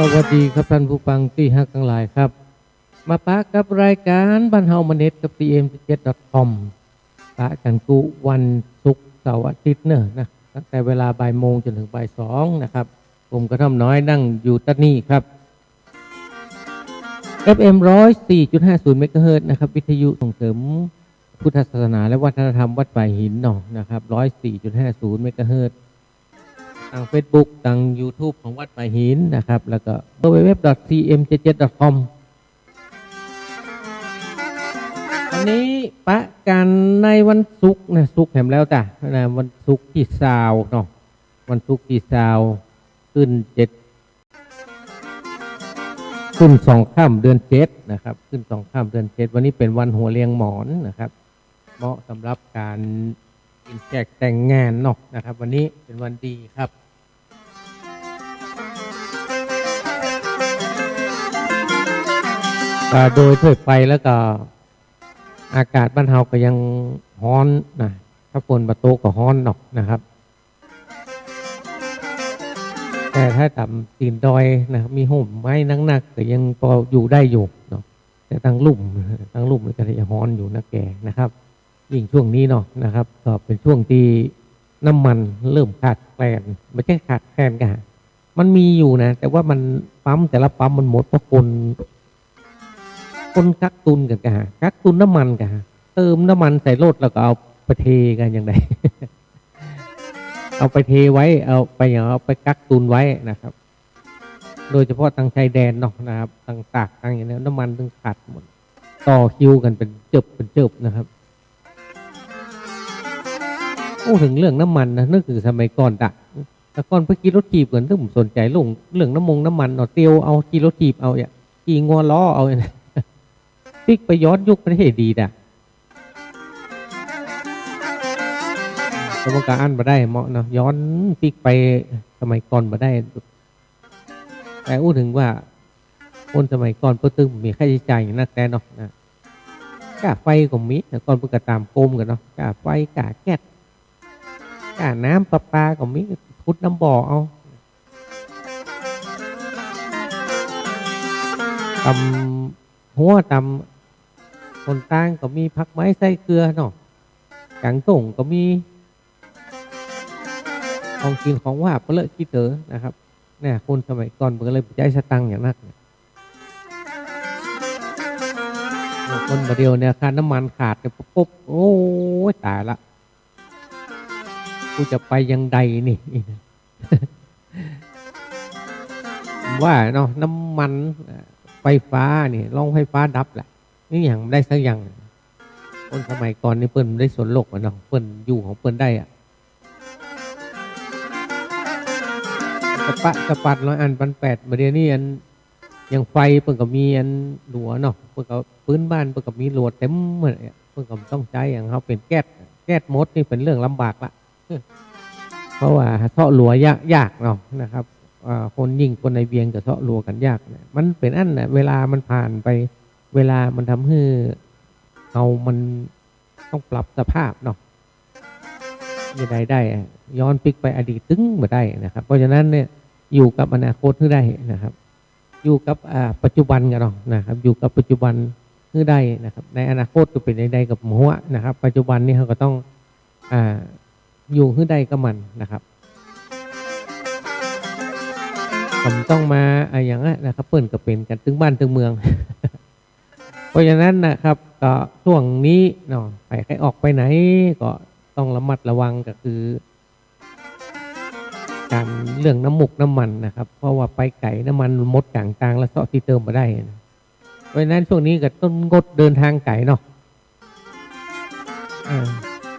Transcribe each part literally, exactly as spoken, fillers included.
สวัสดีครับท่านผู้ฟังตี้ฮักตังหลายครับ มาปะกับรายก๋านบ้านเฮามาเน็ตกับ ทีเอ็มเจ็ดเจ็ดดอทคอม ปะกั๋นกู้วันศุกร์เสาร์อาทิตย์เน่อนะ ตั้งแต่เวลาบ่ายโมงจ๋นเถิงบ่ายสองนะครับ ผมกระท่อมน้อยนั่งอยู่ตั๊ดนี่ครับ เอฟเอ็ม ร้อยสี่จุดห้าศูนย์ เมกะเฮิรตซ์นะครับ วิทยุส่งเสริมพุทธศาสนาและวัฒนธรรมวัดป่าหินเนาะนะครับ ร้อยสี่จุดห้าศูนย์ เมกะเฮิรตซ์ ตางเฟซบุ๊ก ตางยูทูบของวัดป่าหินนะครับ แล้วก็ ดับเบิลยู ดับเบิลยู ดับเบิลยู ดอท ที เอ็ม เจ็ดเจ็ด ดอท คอม วันนี้ปะกั๋นในวันศุกร์นะ ศุกร์แหมแล้วจ้ะนะ วันศุกร์ตี้ซาวเนาะ วันศุกร์ตี้ซาว ขึ้นเจ็ด ขึ้นสองค่ำเดือนเจ็ดนะครับ ขึ้นสองค่ำเดือนเจ็ด วันนี้เป๋นวันหัวเลียงหมอนนะครับ เหมาะสำหรับก๋านกิ๋นแขกแต่งงานเนาะนะครับ วันนี้เป๋นวันดีครับ ก็โดยทั่วไปแล้วก็อากาศบ้านเฮาก็ยังฮ้อนนะ ถ้าฝนบ่ตกก็ฮ้อนเนาะนะครับ แต่ถ้าต๋ามตี๋นดอยนะครับ มีฮ่มไม้นักๆ ก็ยังปออยู่ได้อยู่เนาะ แต่ตางลุ่ม ตางลุ่มนี่ก็จะฮ้อนอยู่นักแก่นะครับ ยิ่งช่วงนี้เนาะนะครับ ก็เป๋นช่วงตี้น้ำมันเริ่มขาดแคลน บ่ใจ้ขาดแคลนก่ะ มันมีอยู่นะ แต่ว่ามันปั๊มแต่ละปั๊มมันหมด เพราะคน คนกักตุนกั๋นก่ะ กักตุนน้ำมันก่ะ เติมน้ำมันใส่รถแล้วก็เอาไปเทกั๋นอย่างใด เอาไปเทไว้ เอาไปอย่าง เอาไปกักตุนไว้นะครับ โดยเฉพาะตางชายแดนเนาะนะครับ ตางตาก ตางอย่างนี้ น้ำมันตึงขาดหมด ต่อคิวกั๋นเป๋นเจิบเป๋นเจิบนะครับ โอ้ เถิงเรื่องน้ำมันนะ นึกเถิงสมัยก่อนตะ แต่ก่อนเปิ้นขี่รถถีบกั๋น ตึงบ่สนใจ๋เรื่อง เรื่องน้ำมงน้ำมันเนาะ เตียวเอา ขี่รถถีบเอา เนี่ย ขี่งัวล้อเอา เนี่ย ปิ๊กไปย้อนยุคประเทศดีตะ แต่มันก็อั้นบ่ได้เหมาะเนาะ ย้อนปิ๊กไปสมัยก่อนบ่ได้ แต่อู้เถิงว่า คนสมัยก่อนเปิ้นตึงมีค่าใจ๊จ่ายอย่างนักแต๊เนาะนะ ก้าไฟก็มี แต่ก่อนเปิ้นก็ต๋ามกรมกั๋นเนาะ ก้าไฟ ก้าแก๊ส ก้าน้ำประปาก็มี ขุดน้ำบ่อเอา ต๋ามฮั้วต๋ามหนตางก็มีผักไม้ไส้เกลือเนาะ ก๋างต้งก็มี ของกิ๋นของหวานเปิ้นเลิศขี้เต๋อนะครับ เนี่ย คนสมัยก่อนเปิ้นก็เลยบ่ใจ๊สตางค์อย่างนัก คนบ่าเดี่ยวเนี่ย ค่าน้ำมันขาดเนี่ยปุ๊บ โอ้ย ต๋ายละ กูจะไปอย่างใดนี่ ว่าเนาะ น้ำมัน ไฟฟ้านี่ รองไฟฟ้าดับแหละ นี่หยังบ่ได้สักอย่าง คนสมัยก่อนนี่เปิ้นบ่ได้สนโลกอะเนาะ เปิ้นอยู่ของเปิ้นได้อะ สะปะสะปัดร้อยอันปันแปด บ่าเดี่ยวนี้อัน อย่างไฟเปิ้นก็มีอันหลัวเนาะ เปิ้นก็ ปื๊นบ้านเปิ้นก็มีหลัวเต๋มหมดอะ เปิ้นก็บ่ต้องใจ๊อย่างเฮาเป๋นแก๊ส แก๊สหมดนี่เป๋นเรื่องลำบากละ เพราะว่าเซาะหลัวยาก ยากเนาะนะครับ อ่า คนยิ่งคนในเวียงก็เซาะหลัวกั๋นยากนะ มันเป๋นอั้นน่ะ เวลามันผ่านไป เวลามันทำหื้อเฮามันต้องปรับสภาพเนาะ จะใดได้อะ ย้อนปิ๊กไปอดีตตึงบ่ได้นะครับ เพราะฉะนั้นเนี่ย อยู่กับอนาคตหื้อได้นะครับ อยู่กับ อ่า ปัจจุบันกั๋นเนาะนะครับ อยู่กับปัจจุบันหื้อได้นะครับ ในอนาคตจะเป๋นอย่างใดก็บ่ฮู้นะครับ ปัจจุบันนี่เฮาก็ต้อง อ่า อยู่หื้อได้กับมันนะครับ ก็บ่ต้องมา อ่า อย่างนั้นนะครับ เปิ้นก็เป๋นกั๋นตึงบ้านตึงเมือง เพราะฉะนั้นนะครับ ก็ช่วงนี้เนาะ ใผใค่ออกไปไหนก็ต้องระมัดระวัง ก็คือ ก๋านเรื่องน้ำมงน้ำมันนะครับ เพราะว่าไปไก๋น้ำมันหมดก๋างตางแล้วเซาะตี้เติมบ่ได้นะ เพราะฉะนั้นช่วงนี้ก็ต้องงดเดินทางไก๋เนาะ อ่า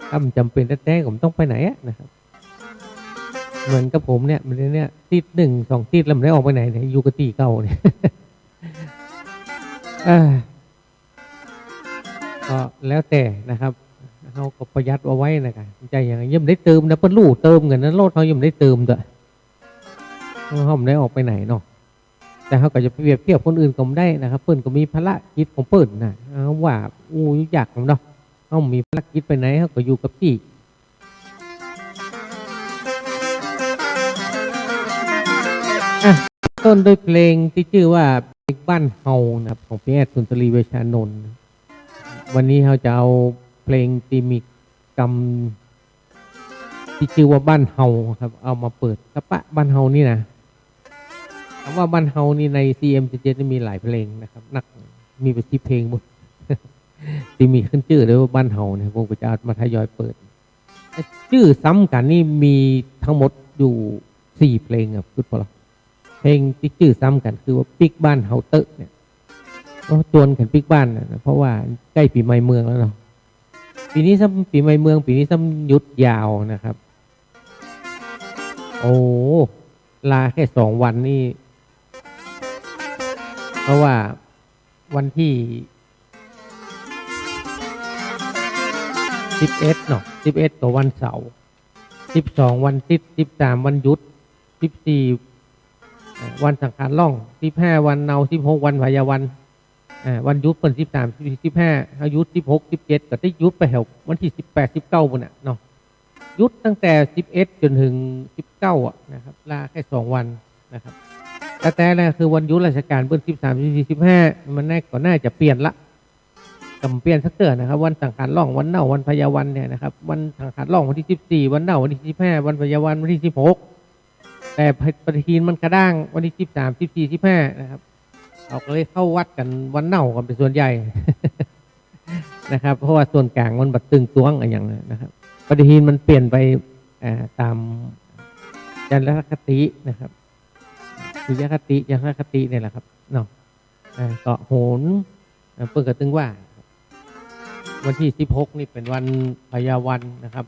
ถ้าบ่จ๋ำเป๋นแต๊ๆ ก็บ่ต้องไปไหนอะนะครับ เหมือนกับผมเนี่ย มันเนี่ย ติ๊ดนึ่งสองติ๊ดแล้วบ่ได้ออกไปไหนเนี่ย อยู่กับตี้เก่าเนี่ย เออ ก็แล้วแต่นะครับ เฮาก็ประหยัดเอาไว้นะกะ ใจ้อย่าง ยังบ่ได้เติมนะ เปิ้นลู่เติมกั๋นนะ รถเฮายังบ่ได้เติมเต๊อะ เฮาบ่ได้ออกไปไหนเนาะ แต่เฮาก็จะไปเปรียบเทียบคนอื่นก็บ่ได้นะครับ เปิ้นก็มีภารกิจของเปิ้นนะ เฮาว่า อู้ ยากเนาะ เฮามีภารกิจไปไหน เฮาก็อยู่กับตี้ อ่ะ ต้นด้วยเพลงตี้จื้อว่าเพลงบ้านเฮานะครับ ของพี่แอด สุนทรี เวชชานนท์ วันนี้เฮาจะเอาเพลงตี้มีกำตี้จื้อว่าบ้านเฮาครับ เอามาเปิด กะปะบ้านเฮานี่นะ กำว่าบ้านเฮานี่ใน ซีเอ็มเจ็ดเจ็ด นี่มีหลายเพลงนะครับ นัก มีเป๋นสิบเพลงปุ้น ตี้มีขึ้นจื้อเลยว่าบ้านเฮาเนี่ย ผมก็จะเอามาทยอยเปิด จื้อซ้ำกั๋นนี่มีตึงหมดอยู่สี่เพลงครับ กึ๊ดปะละ เพลงตี้จื้อซ้ำกั๋นคือว่าปิ๊กบ้านเฮาเต๊อะเนี่ย ก็จวนกั๋นปิ๊กบ้านน่ะนะ เพราะว่าใก้ปี๋ใหม่เมืองแล้วเนาะ ปี๋นี้ซ้ำปี๋ใหม่เมือง ปี๋นี้ซ้ำหยุดยาวนะครับ โอ้ ลาแค่สองวันนี่ เพราะว่าวันตี้สิบเอ็ดเนาะ สิบเอ็ดก็วันเสาร์ สิบสองวันติ๊ด สิบสามวันหยุด สิบสี่ เอ่อ วันสังขารล่อง สิบห้าวันเนา สิบหกวันพญาวัน อ่า วันหยุดเปิ้นสิบสาม สิบสี่ สิบห้า เฮาหยุดสิบหก สิบเจ็ด ก็ได้หยุดไปแถววันตี้สิบแปด สิบเก้าปุ้นน่ะเนาะ หยุดตั้งแต่สิบเอ็ดจนถึงสิบเก้าอะนะครับ ลาแค่สองวันนะครับ แต่ แต่แหละคือวันหยุดราชก๋านเปิ้นสิบสาม สิบสี่ สิบห้า มันน่า ก็น่าจะเปลี่ยนละ ก็เปลี่ยนสักเตื้อนะครับ วันสังขารล่อง วันเนา วันพญาวันเนี่ยนะครับ วันสังขารล่องวันตี้สิบสี่ วันเนาวันตี้สิบห้า วันพญาวันวันตี้สิบหก แต่ปฏิทินมันกระด้างวันตี้สิบสาม สิบสี่ สิบห้า นะครับ เขาก็เลยเข้าวัดกั๋นวันเนากั๋นเป๋นส่วนใหญ่ นะครับ เพราะว่าส่วนกลางมันบ่ตึงตวงอะหยังนะครับ ปฏิทินมันเปลี่ยนไป อ่า ต๋ามจันทรคตินะครับ สุริยคติ จันทรคติเนี่ยแหละครับเนาะ อ่า ก็โหร อ่า เปิ้นก็ตึงว่า วันตี้สิบหกนี่เป๋นวันพญาวันนะครับ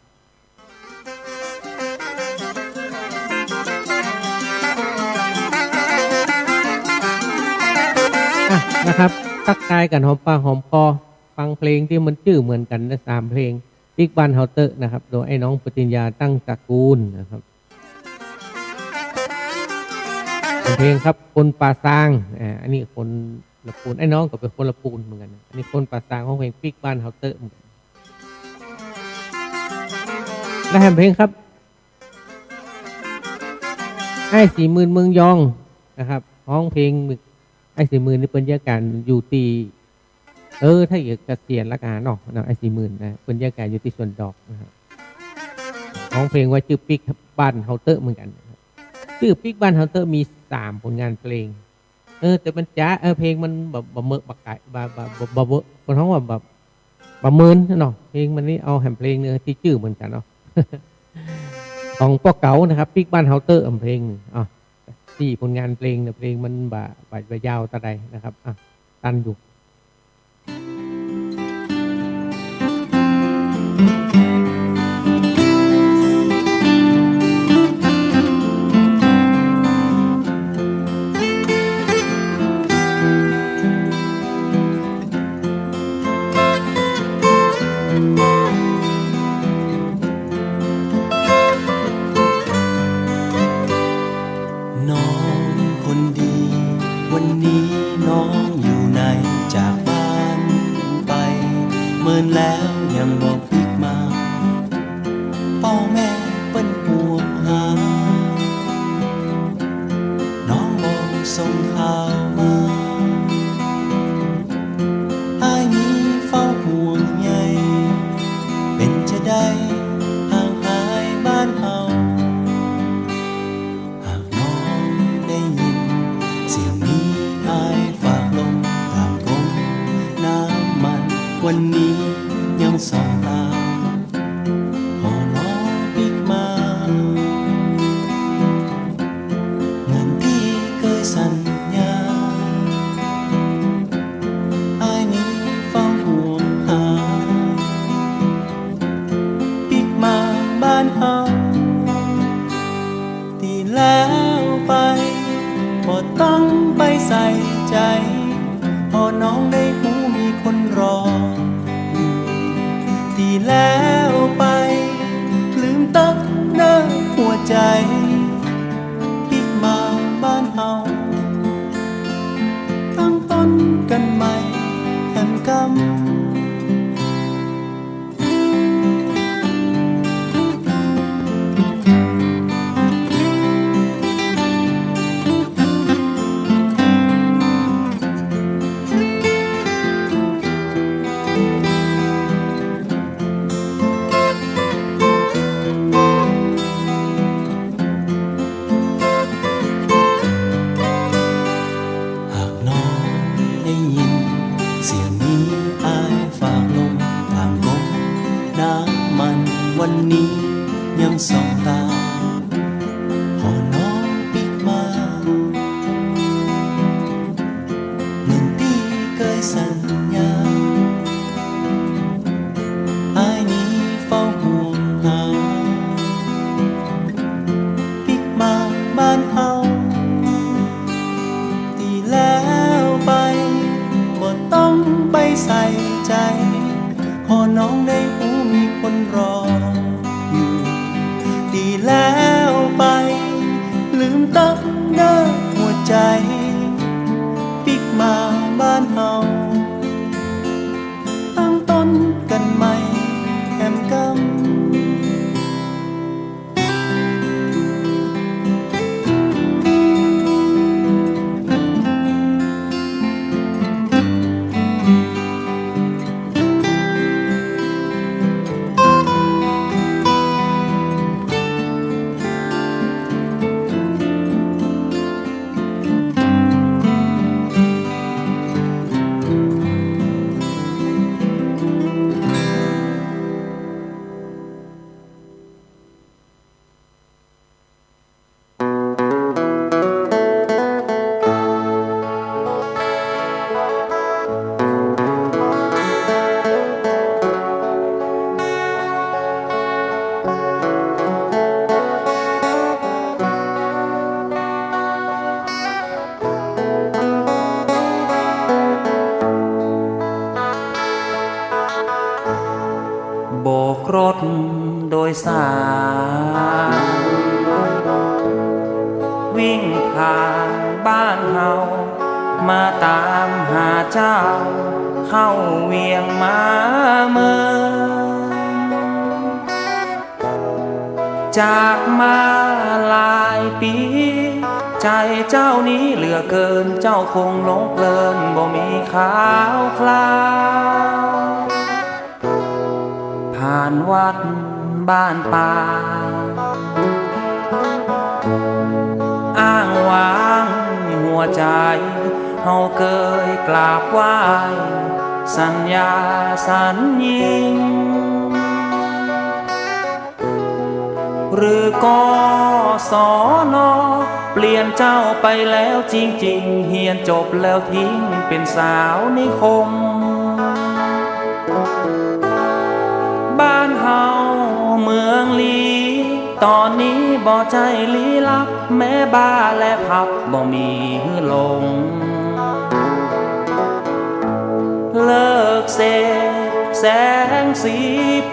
อ่ะ นะครับ ตั๊กทายกั๋นหอมปากหอมคอ ฟังเพลงตี้มันจื้อเหมือนกั๋นนะ สามเพลง ปิ๊กบ้านเฮาเต๊อะนะครับ โดยไอ้น้องปฏิญญา ตั้งตระกูลนะครับ เพลงครับ คนป่าซาง อ่า อันนี้คนละปูน ไอ้น้องก็เป๋นคนละปูนเหมือนกั๋นนะ อันนี้คนป่าซางฮ้องเพลงปิ๊กบ้านเฮาเต๊อะเหมือนกั๋น และแหมเพลงครับ อ้ายศรีหมื่นเมืองยองนะครับ ฮ้องเพลง อ้ายศรีหมื่นนี่เปิ้นย้ายก๋านอยู่ตี้ เออ ถ้าเกิดเกษียณละกั๋นเนาะ เนาะ อ้ายศรีหมื่นนะ เปิ้นย้ายก๋านอยู่ตี้สวนดอกนะครับ ฮ้องเพลงว่าจื้อปิ๊กบ้านเฮาเต๊อะเหมือนกั๋นนะครับ จื้อปิ๊กบ้านเฮาเต๊อะมีสามผลงานเพลง เออ แต่มันจ๋า เออ เพลงมันบ่ บ่เมอะ บ่ไก๋ บ่ บ่ บ่ บ่เวอะ เปิ้นฮ้องว่าบ่ บ่เมินเนาะ เพลงมันนี่ เอาแหมเพลงเนอะตี้จื้อเหมือนกั๋นเนาะ ของป้อเก๋านะครับ ปิ๊กบ้านเฮาเต๊อะ แหมเพลงหนึ่ง อ่ะ สี่ผลงานเพลงเนี่ย เพลงมันบ่ บ่ บ่ยาวเต้าใดนะครับ อ่ะ ตันอยู่ น้องคนดี วันนี้น้องอยู่ไหน จากบ้านไป เมินแล้วยังบ่ปิ๊กมา ป้อแม่เปิ้นห่วงหา น้องบ่ส่งข่าวมา อ้ายนี้เฝ้าห่วงใย เป๋นจาใดห่างหายบ้านเฮา หากน้องได้ยินเสียงนี้ อ้ายฝากลงต๋ามก๊มน้ำมัน วันนี้ยังส่องต๋า ผ่อน้องปิ๊กมา เหมือนตี้เกยสัญญา อ้ายนี้เฝ้าห่วงหา ปิ๊กมาบ้านเฮา ตี้แล้วไป บ่ต้องไปใส่ใจ๋ ผ่อน้องได้ฮู้มีคนรอ ตี้แล้วไป ลืมตั๊กเน่อหัวใจ๋ ปิ๊กมาบ้านเฮา ตั้งต้นกั๋นใหม่แหมกำ ยังส่องตา ผ่อน้องปิ๊กมา เหมือนตี้เกยสัญญา อ้ายนี้เฝ้าห่วงหา ปิ๊กมาบ้านเฮา ตี้แล้วไป บ่ต้องไปใส่ใจ๋ ผ่อน้องได้ฮู้มีคนรออยู่ ตี้แล้วไป ลืมตั๊งเน่อหัวใจ๋ ปิ๊กมาบ้านเฮา ตั้งต้นกั๋นใหม่แหมกำ โบกรถโดยสาร วิ่งผ่านบ้านเฮา มาต๋ามหาเจ้า เข้าเวียงมาเมิง จากมาหลายปี๋ ใจ๋เจ้านี้เหลือเกิน เจ้าคงหลงเพลิน บ่มีข่าวคราว ผ่านวัดบ้านป่า อ้างว้างหัวใจ๋ เฮาเกยกราบไหว้ สัญญาสัญญิง หรือ กศน เปลี่ยนเจ้าไปแล้วจริงๆ เฮียนจบแล้วทิ้งเป๋นสาวนิคม บ้านเฮาเมืองลี้ ต๋อนนี้บ่ใจ้ลี้ลับ แม้บาร์และผับบ่มีหื้อหลง เลิกเสพแสงสี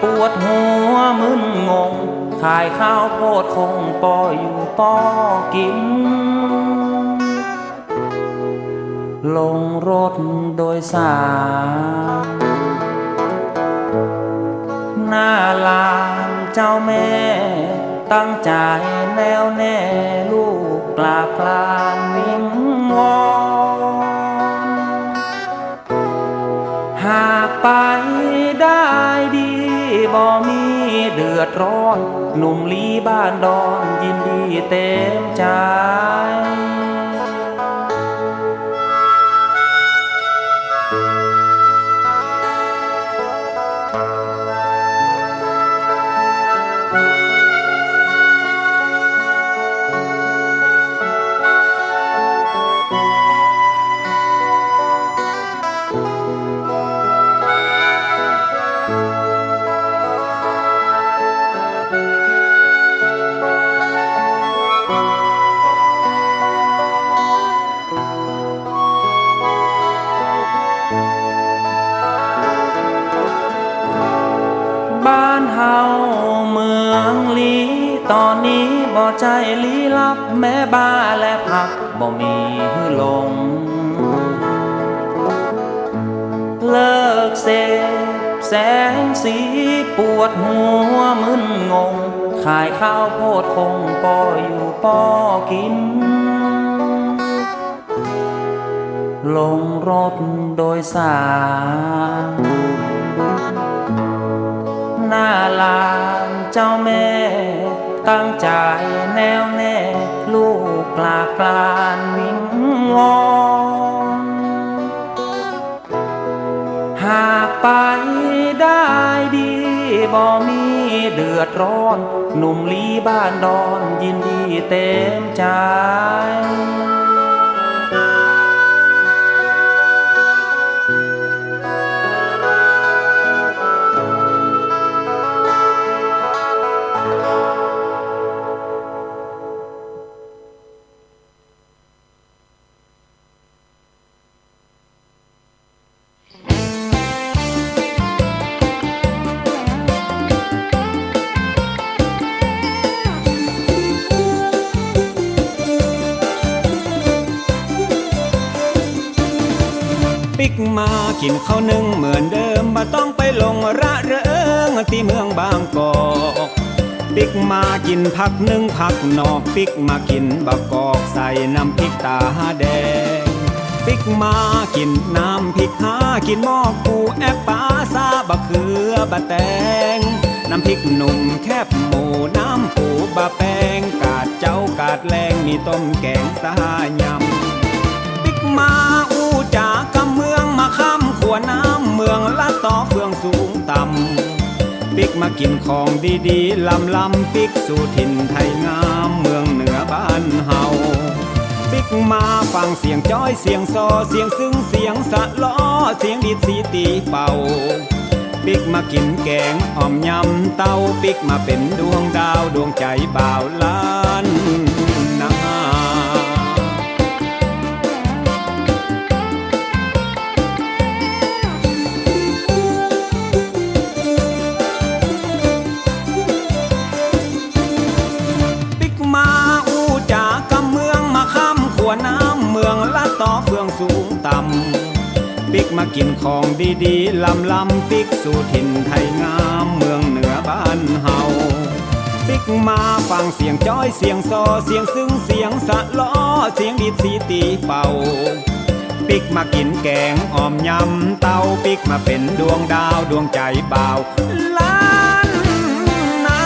ปวดหัวมึนงง ขายข้าวโพดคงปออยู่ปอกิ๋น ลงรถโดยสาร หน้าลานเจ้าแม่ ตั้งใจ๋แน่วแน่ ลูกกราบกรานวิงวอน หากไปได้ดี บ่มีเดือดร้อน หนุ่มลี้บ้านดอน ยินดีเต๋มใจ๋ บ้านเฮาเมืองลี้ ต๋อนนี้บ่ใจ้ลี้ลับ แม้บาร์และผับบ่มีหื้อหลง เลิกเสพแสงสี ปวดหัวมึนงง ขายข้าวโพดคงปออยู่ปอกิ๋น ลงรถโดยสาร หน้าลานเจ้าแม่ ตั้งใจ๋แน่วแน่ ลูกกราบกรานวิงวอน หากไปได้ดี บ่มี เดือดร้อน หนุ่มลี้บ้านดอน ยินดีเต็มใจ๋ ปิ๊กมากิ๋นข้าวนึ่งเหมือนเดิม บ่ต้องไปหลงระเริงตี้เมืองบางกอก ปิ๊กมากิ๋นผักนึ่งผักนอก ปิ๊กมากิ๋นบะกอกใส่น้ำพริกต๋าแดง ปิ๊กมากิ๋นน้ำพริกหากิ๋นหมอก ปูแอบปลา ซา บะเขือ บะแตง น้ำพริกหนุ่มแคบหมู น้ำปูบะแปง กาดเจ๊ากาดแลง มีต้มแก๋งซายำ ปิ๊กมาอู้จ๋ากับเมือง มาข้ามขัวน้ำ เมืองละต่อเฟืองสูงต่ำ ปิ๊กมากิ๋นของดีๆ ล้ำๆ ปิ๊กสู่ถิ่นไทยงาม เมืองเหนือบ้านเฮา ปิ๊กมาฟังเสียงจ๊อยเสียงซอ เสียงซึ้งเสียงสะลอ เสียงดีดสีตีเป่า ปิ๊กมากิ๋นแก๋งอ่อมยำเต้า ปิ๊กมาเป๋นดวงดาวดวงใจ๋บ่าวล้านนา ปิ๊กมาอู้จ๋ากับเมือง มาข้ามขัวน้ำ เมืองละต่อเฟืองสูงต่ำ ปิ๊กมากิ๋นของดีๆ ล้ำๆ ปิ๊กสู่ถิ่นไทยงาม เมืองเหนือบ้านเฮา ปิ๊กมาฟังเสียงจ๊อยเสียงซอ เสียงซึ้งเสียงสะลอ เสียงดีดสีตีเป่า ปิ๊กมากิ๋นแก๋งอ่อมยำเต้า ปิ๊กมาเป๋นดวงดาวดวงใจ๋บ่าวล้านนา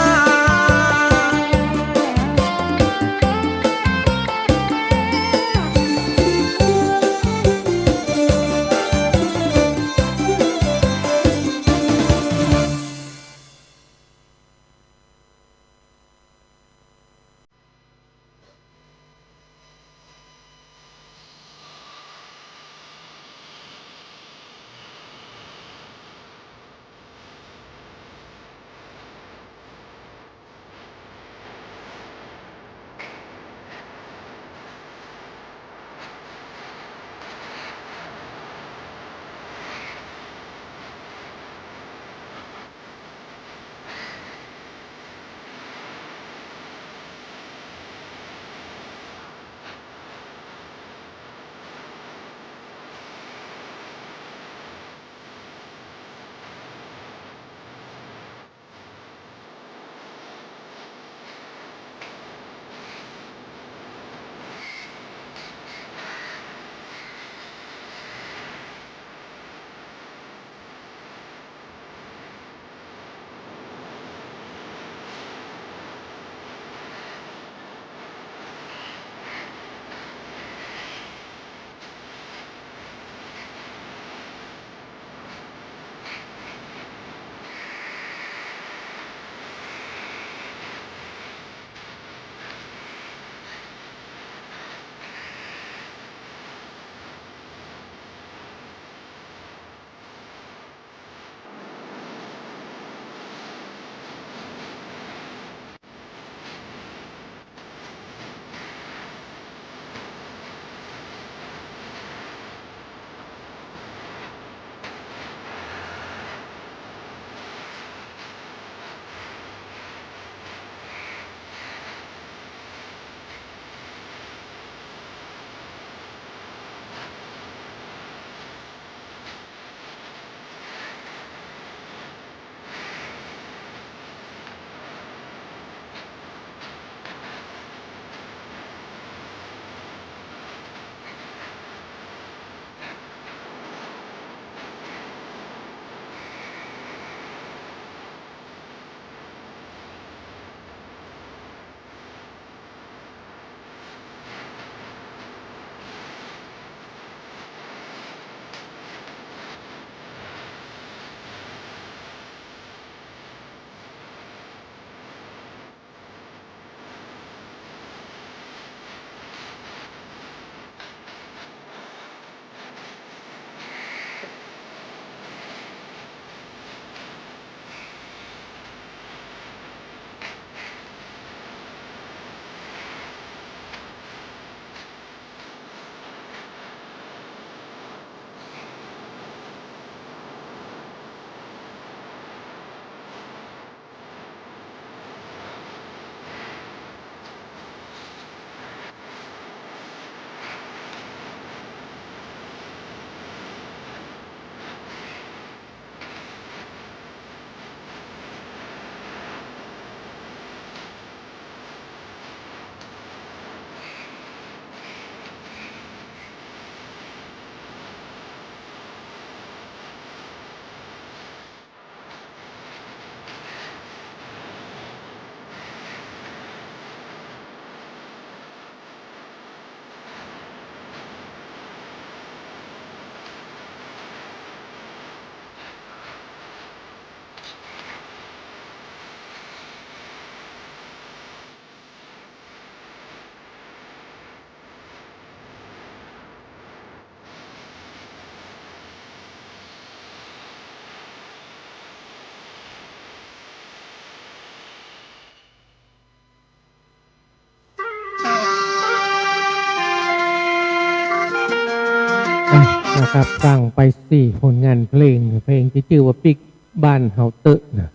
นะครับ ฟังไปสี่ผลงานเพลง เพลงตี้จื้อว่าปิ๊กบ้านเฮาเต๊อะนะ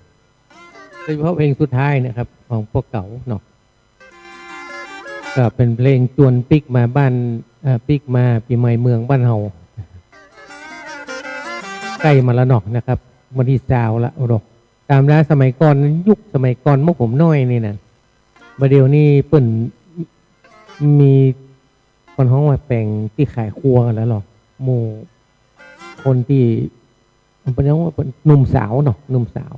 โดยเฉพาะเพลงสุดท้ายนะครับ ของพวกเก๋าเนาะ ก็เป๋นเพลงจวนปิ๊กมาบ้าน เอ่อ ปิ๊กมาปี๋ใหม่เมืองบ้านเฮา ใก้มาแล้วเนาะนะครับ วันตี้ซาวละเนาะ ต๋ามเวลาสมัยก่อน ยุคสมัยก่อนเมื่อผมน้อยนี่นะ บ่าเดี่ยวนี้เปิ้นมี เปิ้นฮ้องว่าแป๋งตี้ขายครัวกั๋นแล้วเหรอ หมู่คนตี้ เปิ้นฮ้องว่าเปิ้นหนุ่มสาวเนาะ หนุ่มสาว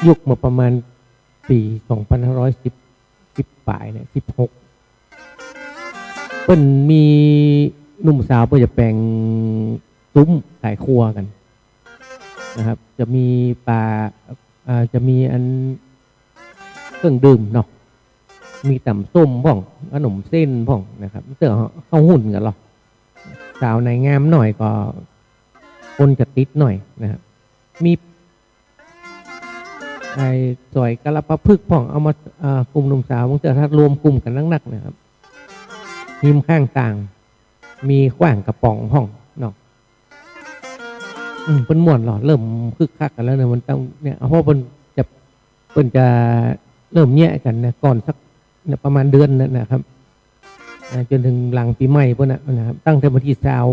ยุคเมื่อประมาณปี๋สองพันห้าร้อยสิบ สิบป๋ายเนี่ย สิบหก เปิ้นมีหนุ่มสาวเปิ้นจะแป๋ง ซุ้มขายครัวกั๋นนะครับ จะมีป๋า เอ่อ จะมีอันเครื่องดื่มเนาะ มีต๋ำส้มพ่อง ขนมเส้นพ่องนะครับ เตื้อเฮาหุงกั๋นเหรอ สาวไหนงามหน่อยก็คนจะติดหน่อยนะครับ มี ไอ้สอยกาละปะพึกพ่อง เอามา เอ่อ กลุ่มหนุ่มสาวบางเตื้อถ้ารวมกลุ่มกั๋นนักๆ นะครับ ฮิมข้างต่าง มีขว้างกระป๋องพ่องเนาะ อืม เปิ้นม่วนเหรอ เริ่มคึกคักกั๋นแล้วเนี่ย มันต้อง เนี่ย เพราะเปิ้นจะ เปิ้นจะเริ่มแยะกั๋นนะ ก่อนสัก เนี่ย ประมาณเดือนนั่นนะครับ อ่า จ๋นเถิงหลังปี๋ใหม่ปู้นน่ะนะครับ ตั้งแต่วันตี้ซาว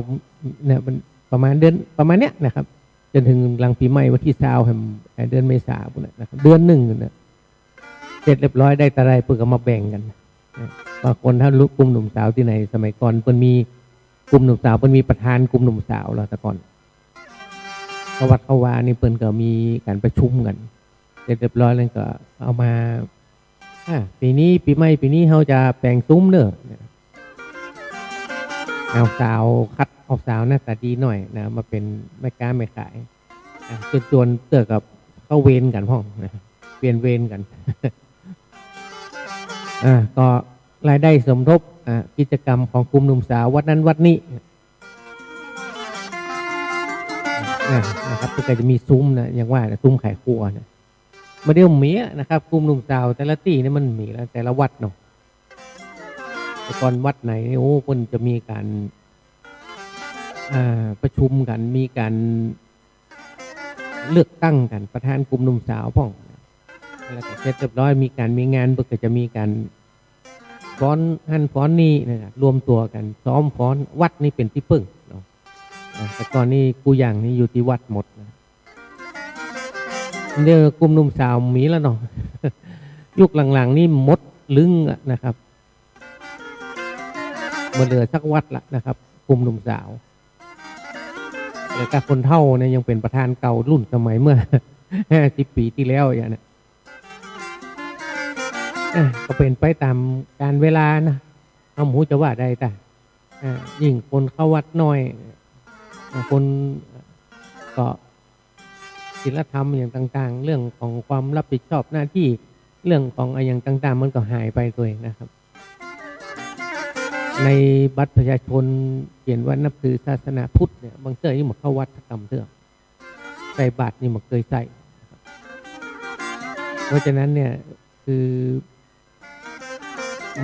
เนี่ย มันประมาณเดือน ประมาณเนี้ยนะครับ จ๋นเถิงหลังปี๋ใหม่วันตี้ซาวแหม เอ่อ เดือนเมษาปู้นน่ะนะครับ เดือนนึ่งน่ะ เสร็จเรียบร้อยได้เต้าใดเปิ้นก็มาแบ่งกั๋นนะ บางคนถ้าลุ กลุ่มหนุ่มสาวตี้ไหน สมัยก่อนเปิ้นมีกลุ่มหนุ่มสาว เปิ้นมีประธานกลุ่มหนุ่มสาวแล้วแต่ก่อน เข้าวัดเข้าวานี่เปิ้นก็มีก๋านประชุมกั๋น เสร็จเรียบร้อยแล้วก็เอามา อ่า ปี๋นี้ ปี๋ใหม่ปี๋นี้เฮาจะแป๋งซุ้มเน่อ เอาสาวคัดเอาสาวหน้าต๋าดีหน่อยนะ มาเป๋นแม่ก๊าแม่ขาย อ่ะ จวนๆ เตื้อกับเข้าเวรกั๋นพ่องนะ เปลี่ยนเวรกั๋น อ่า ก็รายได้สมทบ อ่า กิจกรรมของกลุ่มหนุ่มสาววัดนั้นวัดนี้ อ่า นะครับ ก็จะมีซุ้มนะ อย่างว่านะ ซุ้มขายครัวนะ บ่าเดี่ยวมีแล้วนะครับ กลุ่มหนุ่มสาวแต่ละตี้นี่มันมีแล้ว แต่ละวัดเนาะ แต่ก่อนวัดไหนนี่ โอ้ เปิ้นจะมีก๋าน อ่า ประชุมกั๋น มีก๋านเลือกตั้งกั๋น ประธานกลุ่มหนุ่มสาวพ่อง แล้วก็เสร็จเรียบร้อย มีก๋านมีงาน เปิ้นก็จะมีก๋านฟ้อนหั้นฟ้อนนี่นะครับ รวมตั๋วกั๋นซ้อมฟ้อน วัดนี่เป๋นตี้เปิ้งเนาะ อ่า แต่ก่อนนี่กู้อย่างนี่อยู่ตี้วัดหมดนะ เดี๋ยวกลุ่มหนุ่มสาวมีแล้วเนาะ ยุคหลังๆ นี่หมดลึ้งแล้วนะครับ บ่เหลือสักวัดละนะครับ กลุ่มหนุ่มสาว แล้วก็คนเฒ่าเนี่ยยังเป๋นประธานเก่ารุ่นสมัยเมื่อ ห้าสิบปี๋ตี้แล้วอย่างเนี้ย อ่ะ ก็เป๋นไปต๋ามกาลเวลานะ เฮาบ่ฮู้จะว่าใดต้า อ่า ยิ่งคนเข้าวัดน้อย อ่า คนก็ศีลธรรมอะหยังต่างๆ เรื่องของความรับผิดชอบหน้าตี้ เรื่องของอะหยังต่างๆ มันก็หายไปตวยนะครับ ในบัตรประชาชนเขียนว่านับถือศาสนาพุทธเนี่ย บางเตื้อยังบ่เข้าวัดสักกำเตื้อ ใส่บาตรยังบ่เกยใส่ เพราะฉะนั้นเนี่ย คือ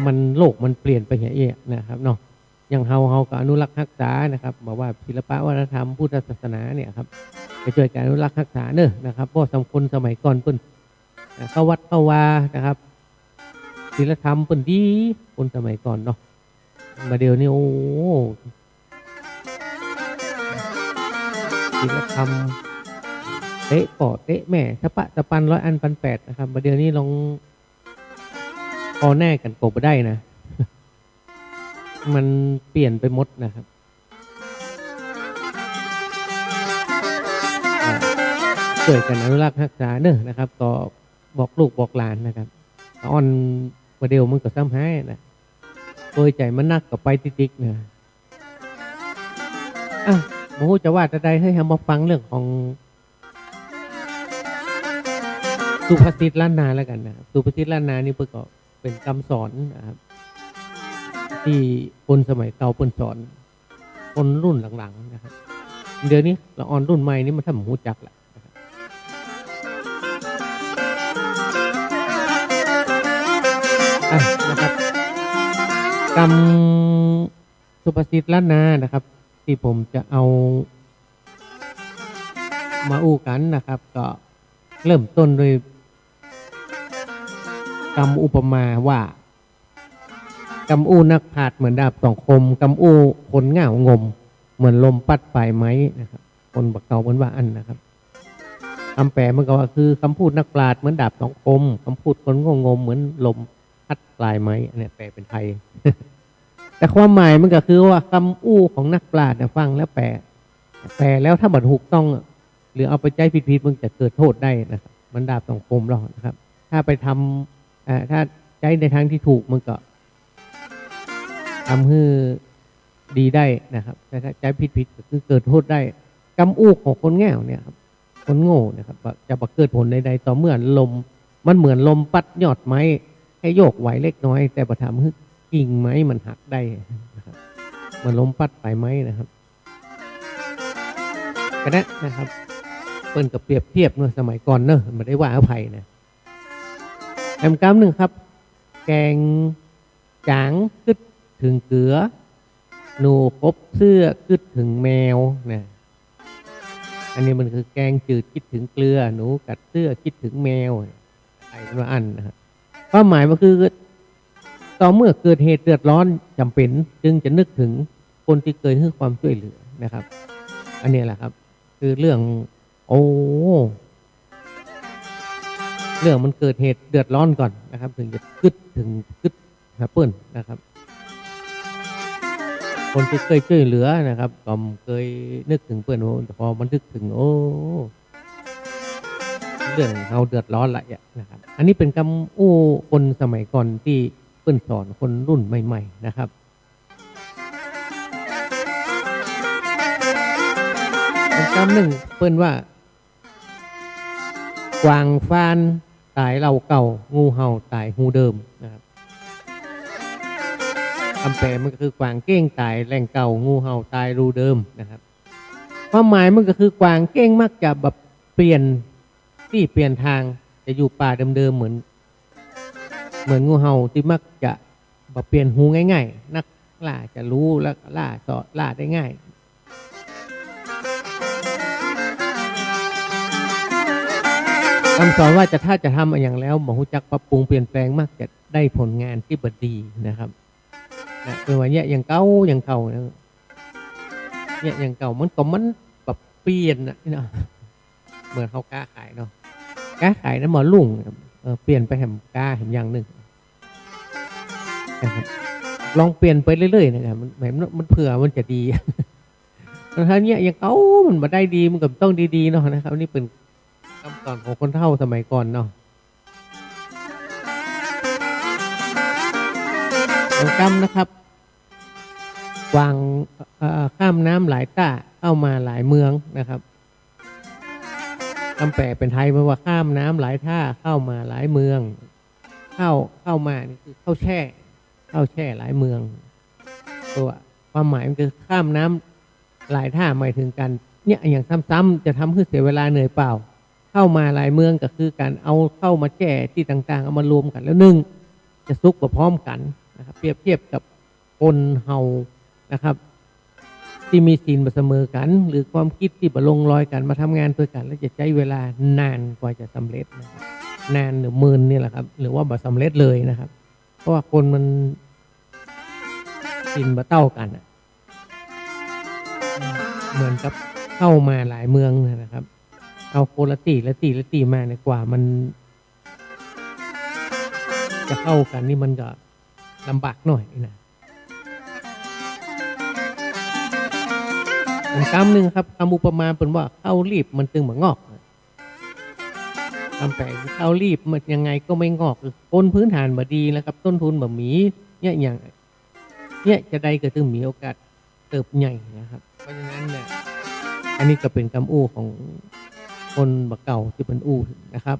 มัน โลกมันเปลี่ยนไปเหียเอี้ยะนะครับเนาะ อย่างเฮา เฮาก็อนุรักษ์ฮักษานะครับ บ่ว่าศิลปะวัฒนธรรมพุทธศาสนาเนี่ยครับ ไปจ้วยกั๋นอนุรักษ์ฮักษาเน่อนะครับ เพราะสำคัญสมัยก่อนเปิ้น อ่า เข้าวัดเข้าวานะครับ ศีลธรรมเปิ้นดี คนสมัยก่อนเนาะ บ่าเดี่ยวนี้ โอ้ ศีลธรรม เตะป้อเตะแม่ สะปะสะปันร้อยอันพันแปดนะครับ บ่าเดี่ยวนี้ลอง ปอแน่กั๋นก็บ่ได้นะ มันเปลี่ยนไปหมดนะครับ อ่า จ้วยกั๋นอนุรักษ์ฮักษาเน่อนะครับ ก็บอกลูกบอกหลานนะครับ อ่อนบ่าเดี่ยวมันก็ซ้ำฮ้ายนะ โอยใจ๋มันนักก็ไปติ๊กๆ นะ อ่ะ บ่ฮู้จะว่าจะใด เฮ้ย เฮามาฟังเรื่องของสุภาษิตล้านนาแล้วกั๋นนะ สุภาษิตล้านนานี่เปิ้นก็เป๋นกำสอนนะครับ ตี้คนสมัยเก่าเปิ้นสอนคนรุ่นหลังๆ นะครับ เดี๋ยวนี้ละอ่อนรุ่นใหม่นี่มันทำบ่ฮู้จักละ อ่ะ นะครับ กำสุภาษิตล้านนานะครับ ตี้ผมจะเอามาอู้กั๋นนะครับ ก็เริ่มต้นด้วยกำอุปมาว่า กำอู้นักปราชญ์เหมือนดาบสองคม กำอู้คนเหง้างมเหมือนลมปั๊ดปลายไม้นะครับ คนบ่าเก่าเปิ้นว่าอั้นนะครับ กำแปลมันก็ว่า คือกำพูดนักปราชญ์เหมือนดาบสองคม กำพูดคนโง่งมเหมือนลมพัดปลายไม้ อันเนี้ยแปลเป๋นไทย แต่ความหมายมันก็คือว่ากำอู้ของนักปราชญ์เนี่ยฟังแล้วแปล แปลแล้วถ้าบ่ถูกต้องอะ หรือเอาไปใจ๊ผิดๆ มันจะเกิดโทษได้นะครับ เหมือนดาบสองคมเฮานะครับ ถ้าไปทำ เอ่อ ถ้าใจ๊ในทางตี้ถูกมันก็ทำหื้อดีได้นะครับ แต่ถ้าใจ๊ผิดๆ ก็คือเกิดโทษได้ กำอู้ของคนเหง้าเนี่ยครับ คนโง่เนี่ยครับ จะบ่เกิดผลใดๆ ต่อเมื่อลม มันเหมือนลมปั๊ดยอดไม้ แค่โยกไหวเล็กน้อย แต่บ่ทำหื้อกิ่งไม้มันหักได้นะครับ เหมือนลมปั๊ดปลายไม้นะครับ ก็นะนะครับ เปิ้นก็เปรียบเทียบเนาะ สมัยก่อนเนาะ บ่ได้ว่าใผนะ แถมกำนึ่งครับ แกงจ๋างกึ๊ดเถิงเกลือ หนูขบเสื้อกึ๊ดเถิงแมวนะ อันนี้มันคือแกงจืดกึ๊ดเถิงเกลือ หนูกัดเสื้อกึ๊ดเถิงแมว ไอ้ว่าอั้นนะฮะ ความหมายมันคือ ต่อเมื่อเกิดเหตุเดือดร้อนจ๋ำเป๋น จึงจะนึกเถิงคนตี้เกยหื้อความจ้วยเหลือนะครับ อันนี้แหละครับ คือเรื่อง โอ้ เรื่องมันเกิดเหตุเดือดร้อนก่อนนะครับ เถิงจะกึ๊ดเถิง กึ๊ดหาเปิ้นนะครับ คนตี้เกยจ้วยเหลือนะครับ ก็เกยนึกเถิงเปิ้น โอ้ พอมันนึกเถิง โอ้ เรื่องเฮาเดือดร้อนละเนี่ยนะครับ อันนี้เป๋นกำอู้คนสมัยก่อนตี้เปิ้นสอนคนรุ่นใหม่ๆ นะครับ แถมกำนึ่งเปิ้นว่า กวางฟานต๋ายเหล่าเก่า งูเห่าต๋ายฮูเดิมนะครับ กำแปลมันก็คือกวางเก้งต๋ายแหล่งเก่า งูเห่าต๋ายรูเดิมนะครับ ความหมายมันก็คือกวางเก้งมักจะบ่เปลี่ยนตี้เปลี่ยนตาง จะอยู่ป่าเดิมๆ เหมือน เหมือนงูเห่าตี้มักจะบ่เปลี่ยนฮูง่ายๆ นักล่าจะฮู้แล้วก็ล่าเสาะล่าได้ง่าย กำสอนว่าจะ ถ้าจะทำอะหยังแล้วบ่ฮู้จักปรับปรุงเปลี่ยนแปลง มักจะได้ผลงานตี้บ่ดีนะครับ นะ เปิ้นว่าเยียะอย่างเก่าอย่างเก่านะ เยียะอย่างเก่า มันก็มันบ่เปลี่ยนน่ะเนาะ เหมือนเฮาก๊าขายเนาะ ก๊าขายนั้นบ่รุ่ง เออ เปลี่ยนไปแหมก๊าแหมอย่างนึ่งนะครับ ลองเปลี่ยนไปเรื่อยๆ นะครับ มัน มัน มันเผื่อมันจะดี ถ้าเยียะอย่างเก่ามันบ่ได้ดี มันก็ต้องดีๆ เนาะนะครับ อันนี้เป๋นกำสอนของคนเฒ่าสมัยก่อนเนาะ แถมกำนะครับ กวาง เอ่อ ข้ามน้ำหลายต้า เข้ามาหลายเมืองนะครับ กำแปลเป๋นไทยมันว่า ข้ามน้ำหลายต้า เข้ามาหลายเมือง เข้า เข้ามานี่คือเข้าแช่ เข้าแช่หลายเมือง ตัวความหมายมันคือข้ามน้ำหลายต้า หมายเถิงก๋านเยียะอย่างซ้ำๆ จะทำหื้อเสียเวลาเหนื่อยเปล่า เข้ามาหลายเมืองก็คือก๋านเอาเข้ามาแช่ตี้ต่างๆ เอามารวมกั๋นแล้วนึ่ง จะสุกบ่พร้อมกั๋นนะครับ เปรียบเทียบกับคนเฮานะครับ ตี้มีศีลบ่เสมอกั๋น หรือความกึ๊ดตี้บ่ลงรอยกั๋น มาทำงานตวยกั๋น แล้วจะใจ๊เวลานานกว่าจะสำเร็จนะครับ นานหรือเมินนี่แหละครับ หรือว่าบ่สำเร็จเลยนะครับ เพราะว่าคนมันศีลบ่เต้ากั๋นอะ เหมือนกับเข้ามาหลายเมืองนะครับ เอาคนละตี้ละตี้ละตี้มาเนี่ย กว่ามันจะเข้ากั๋นนี่มันก็ลำบากหน่อยนะ แถมกำนึ่งครับ กำอุปมาเปิ้นว่า เข้ารีบมันจึงบ่งอก กำแปล เข้ารีบมันยังไงก็ไม่งอก คือคนพื้นฐานบ่ดีนะครับ ต้นทุนบ่มี เยียะอย่าง เยียะจาใดก็จึงมีโอกาสเติบใหญ่นะครับ เพราะฉะนั้นเนี่ย อันนี้ก็เป๋นกำอู้ของคนบ่าเก่าตี้เปิ้นอู้นะครับ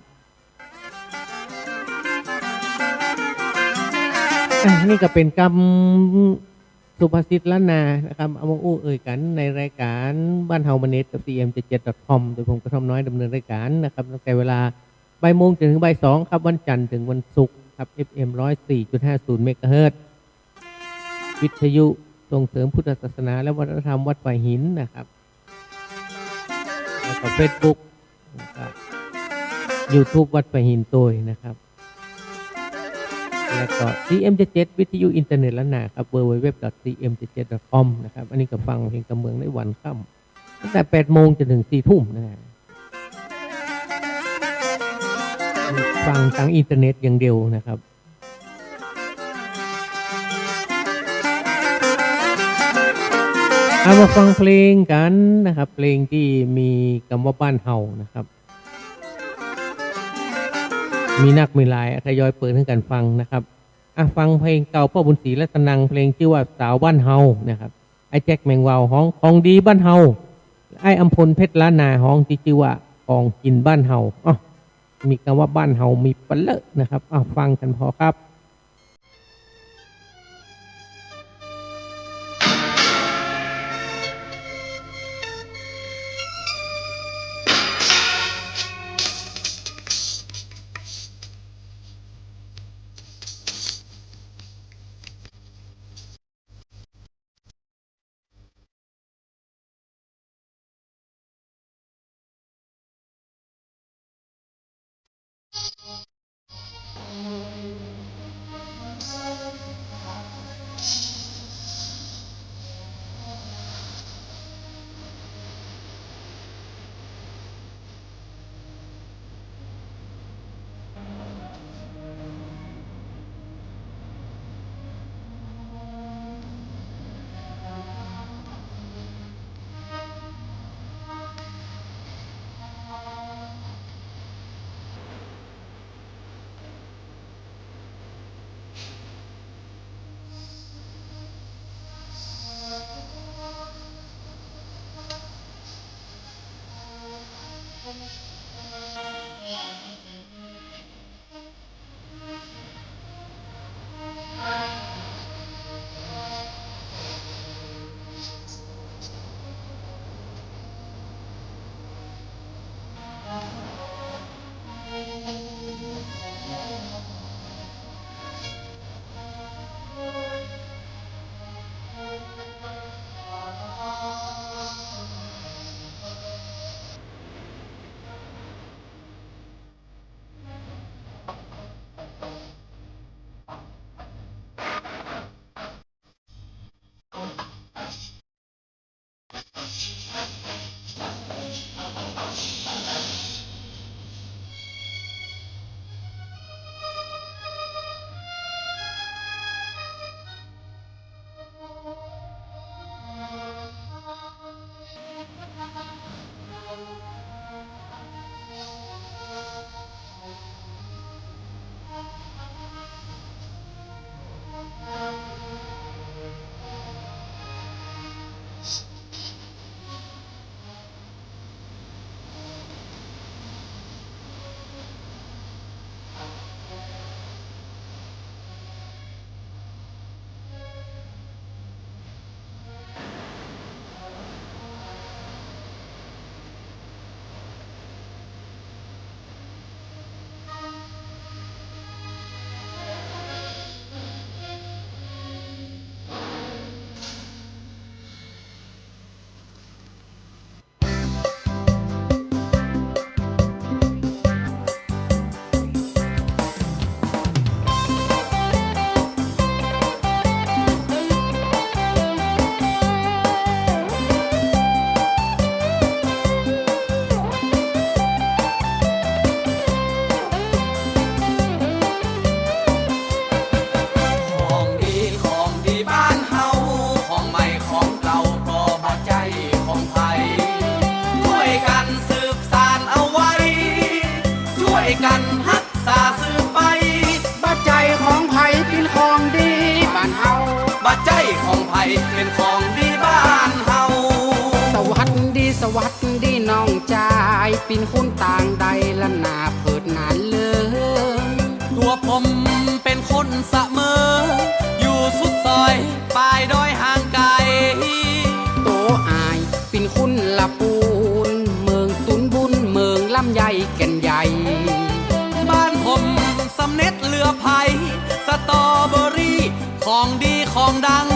อ่ะ นี่ก็เป๋นกำสุภาษิตล้านนานะครับ เอามาอู้เอ่ยกั๋นในรายก๋านบ้านเฮามาเน็ตกับ ซีเอ็มเจ็ดเจ็ดดอทคอม โดยผมกระท่อมน้อยดำเนินรายก๋านนะครับ ตั้งแต่เวลาบ่ายโมงจนถึงบ่ายสองครับ วันจันทร์ถึงวันศุกร์ครับ เอฟเอ็มร้อยสี่จุดห้าศูนย์เมกะเฮิรตซ์ วิทยุ ส่งเสริมพุทธศาสนาและวัฒนธรรมวัดฝายหินนะครับ แล้วก็เฟซบุ๊ก แล้วก็ยูทูบวัดฝายหินตวยนะครับ แล้วก็ ซีเอ็มเจ็ดเจ็ด วิทยุอินเทอร์เน็ตล้านนาครับ ดับเบิลยู ดับเบิลยู ดับเบิลยู ดอท ซีเอ็มเจ็ดเจ็ด ดอท คอม นะครับ อันนี้ก็ฟังเพลงกำเมืองได้วันค่ำ ตั้งแต่แปดโมงจนถึงสี่ทุ่มนะฮะ ฟังทางอินเทอร์เน็ตอย่างเดียวนะครับ เอามาฟังเพลงกั๋นนะครับ เพลงตี้มีกำว่าบ้านเฮานะครับ มีนักมีหลาย ทยอยเปิดหื้อกั๋นฟังนะครับ อ่ะ ฟังเพลงเก่าป้อบุญศรีรัตนัง เพลงจื้อว่าสาวบ้านเฮานะครับ ไอ้แจ็คแมงวาวฮ้องของดีบ้านเฮา ไอ้อำพลเพชรล้านนาฮ้องตี้จื้อว่าของกิ๋นบ้านเฮา อ้อ มีกำว่าบ้านเฮามีปะเลอะนะครับ อ้าว ฟังกั๋นผ่อครับของดี ของดีบ้านเฮา ของใหม่ของเก่าก็บ่ใจ้ของใผ จ้วยกั๋นสืบสานเอาไว้ จ้วยกั๋นฮักษาสืบไป บ่ใจ้ของใผเป๋นของดีบ้านเฮา บ่ใจ้ของใผเป๋นของดีบ้านเฮา สวัสดี สวัสดีน้องจาย เป๋นคนตางใดละหน้าเผิดหน้าเหลือง ตั๋วผมเป๋นคนสะเมิง อยู่สุดซอยปายดอยห่างไก๋ ตั๋วอ้ายเป๋นคนละปูน เมืองตูนบุญ เมืองลำไยแก่นใหญ่ บ้านผมสำเร็จเหลือใผ สตรอเบอรี่ของดีของดัง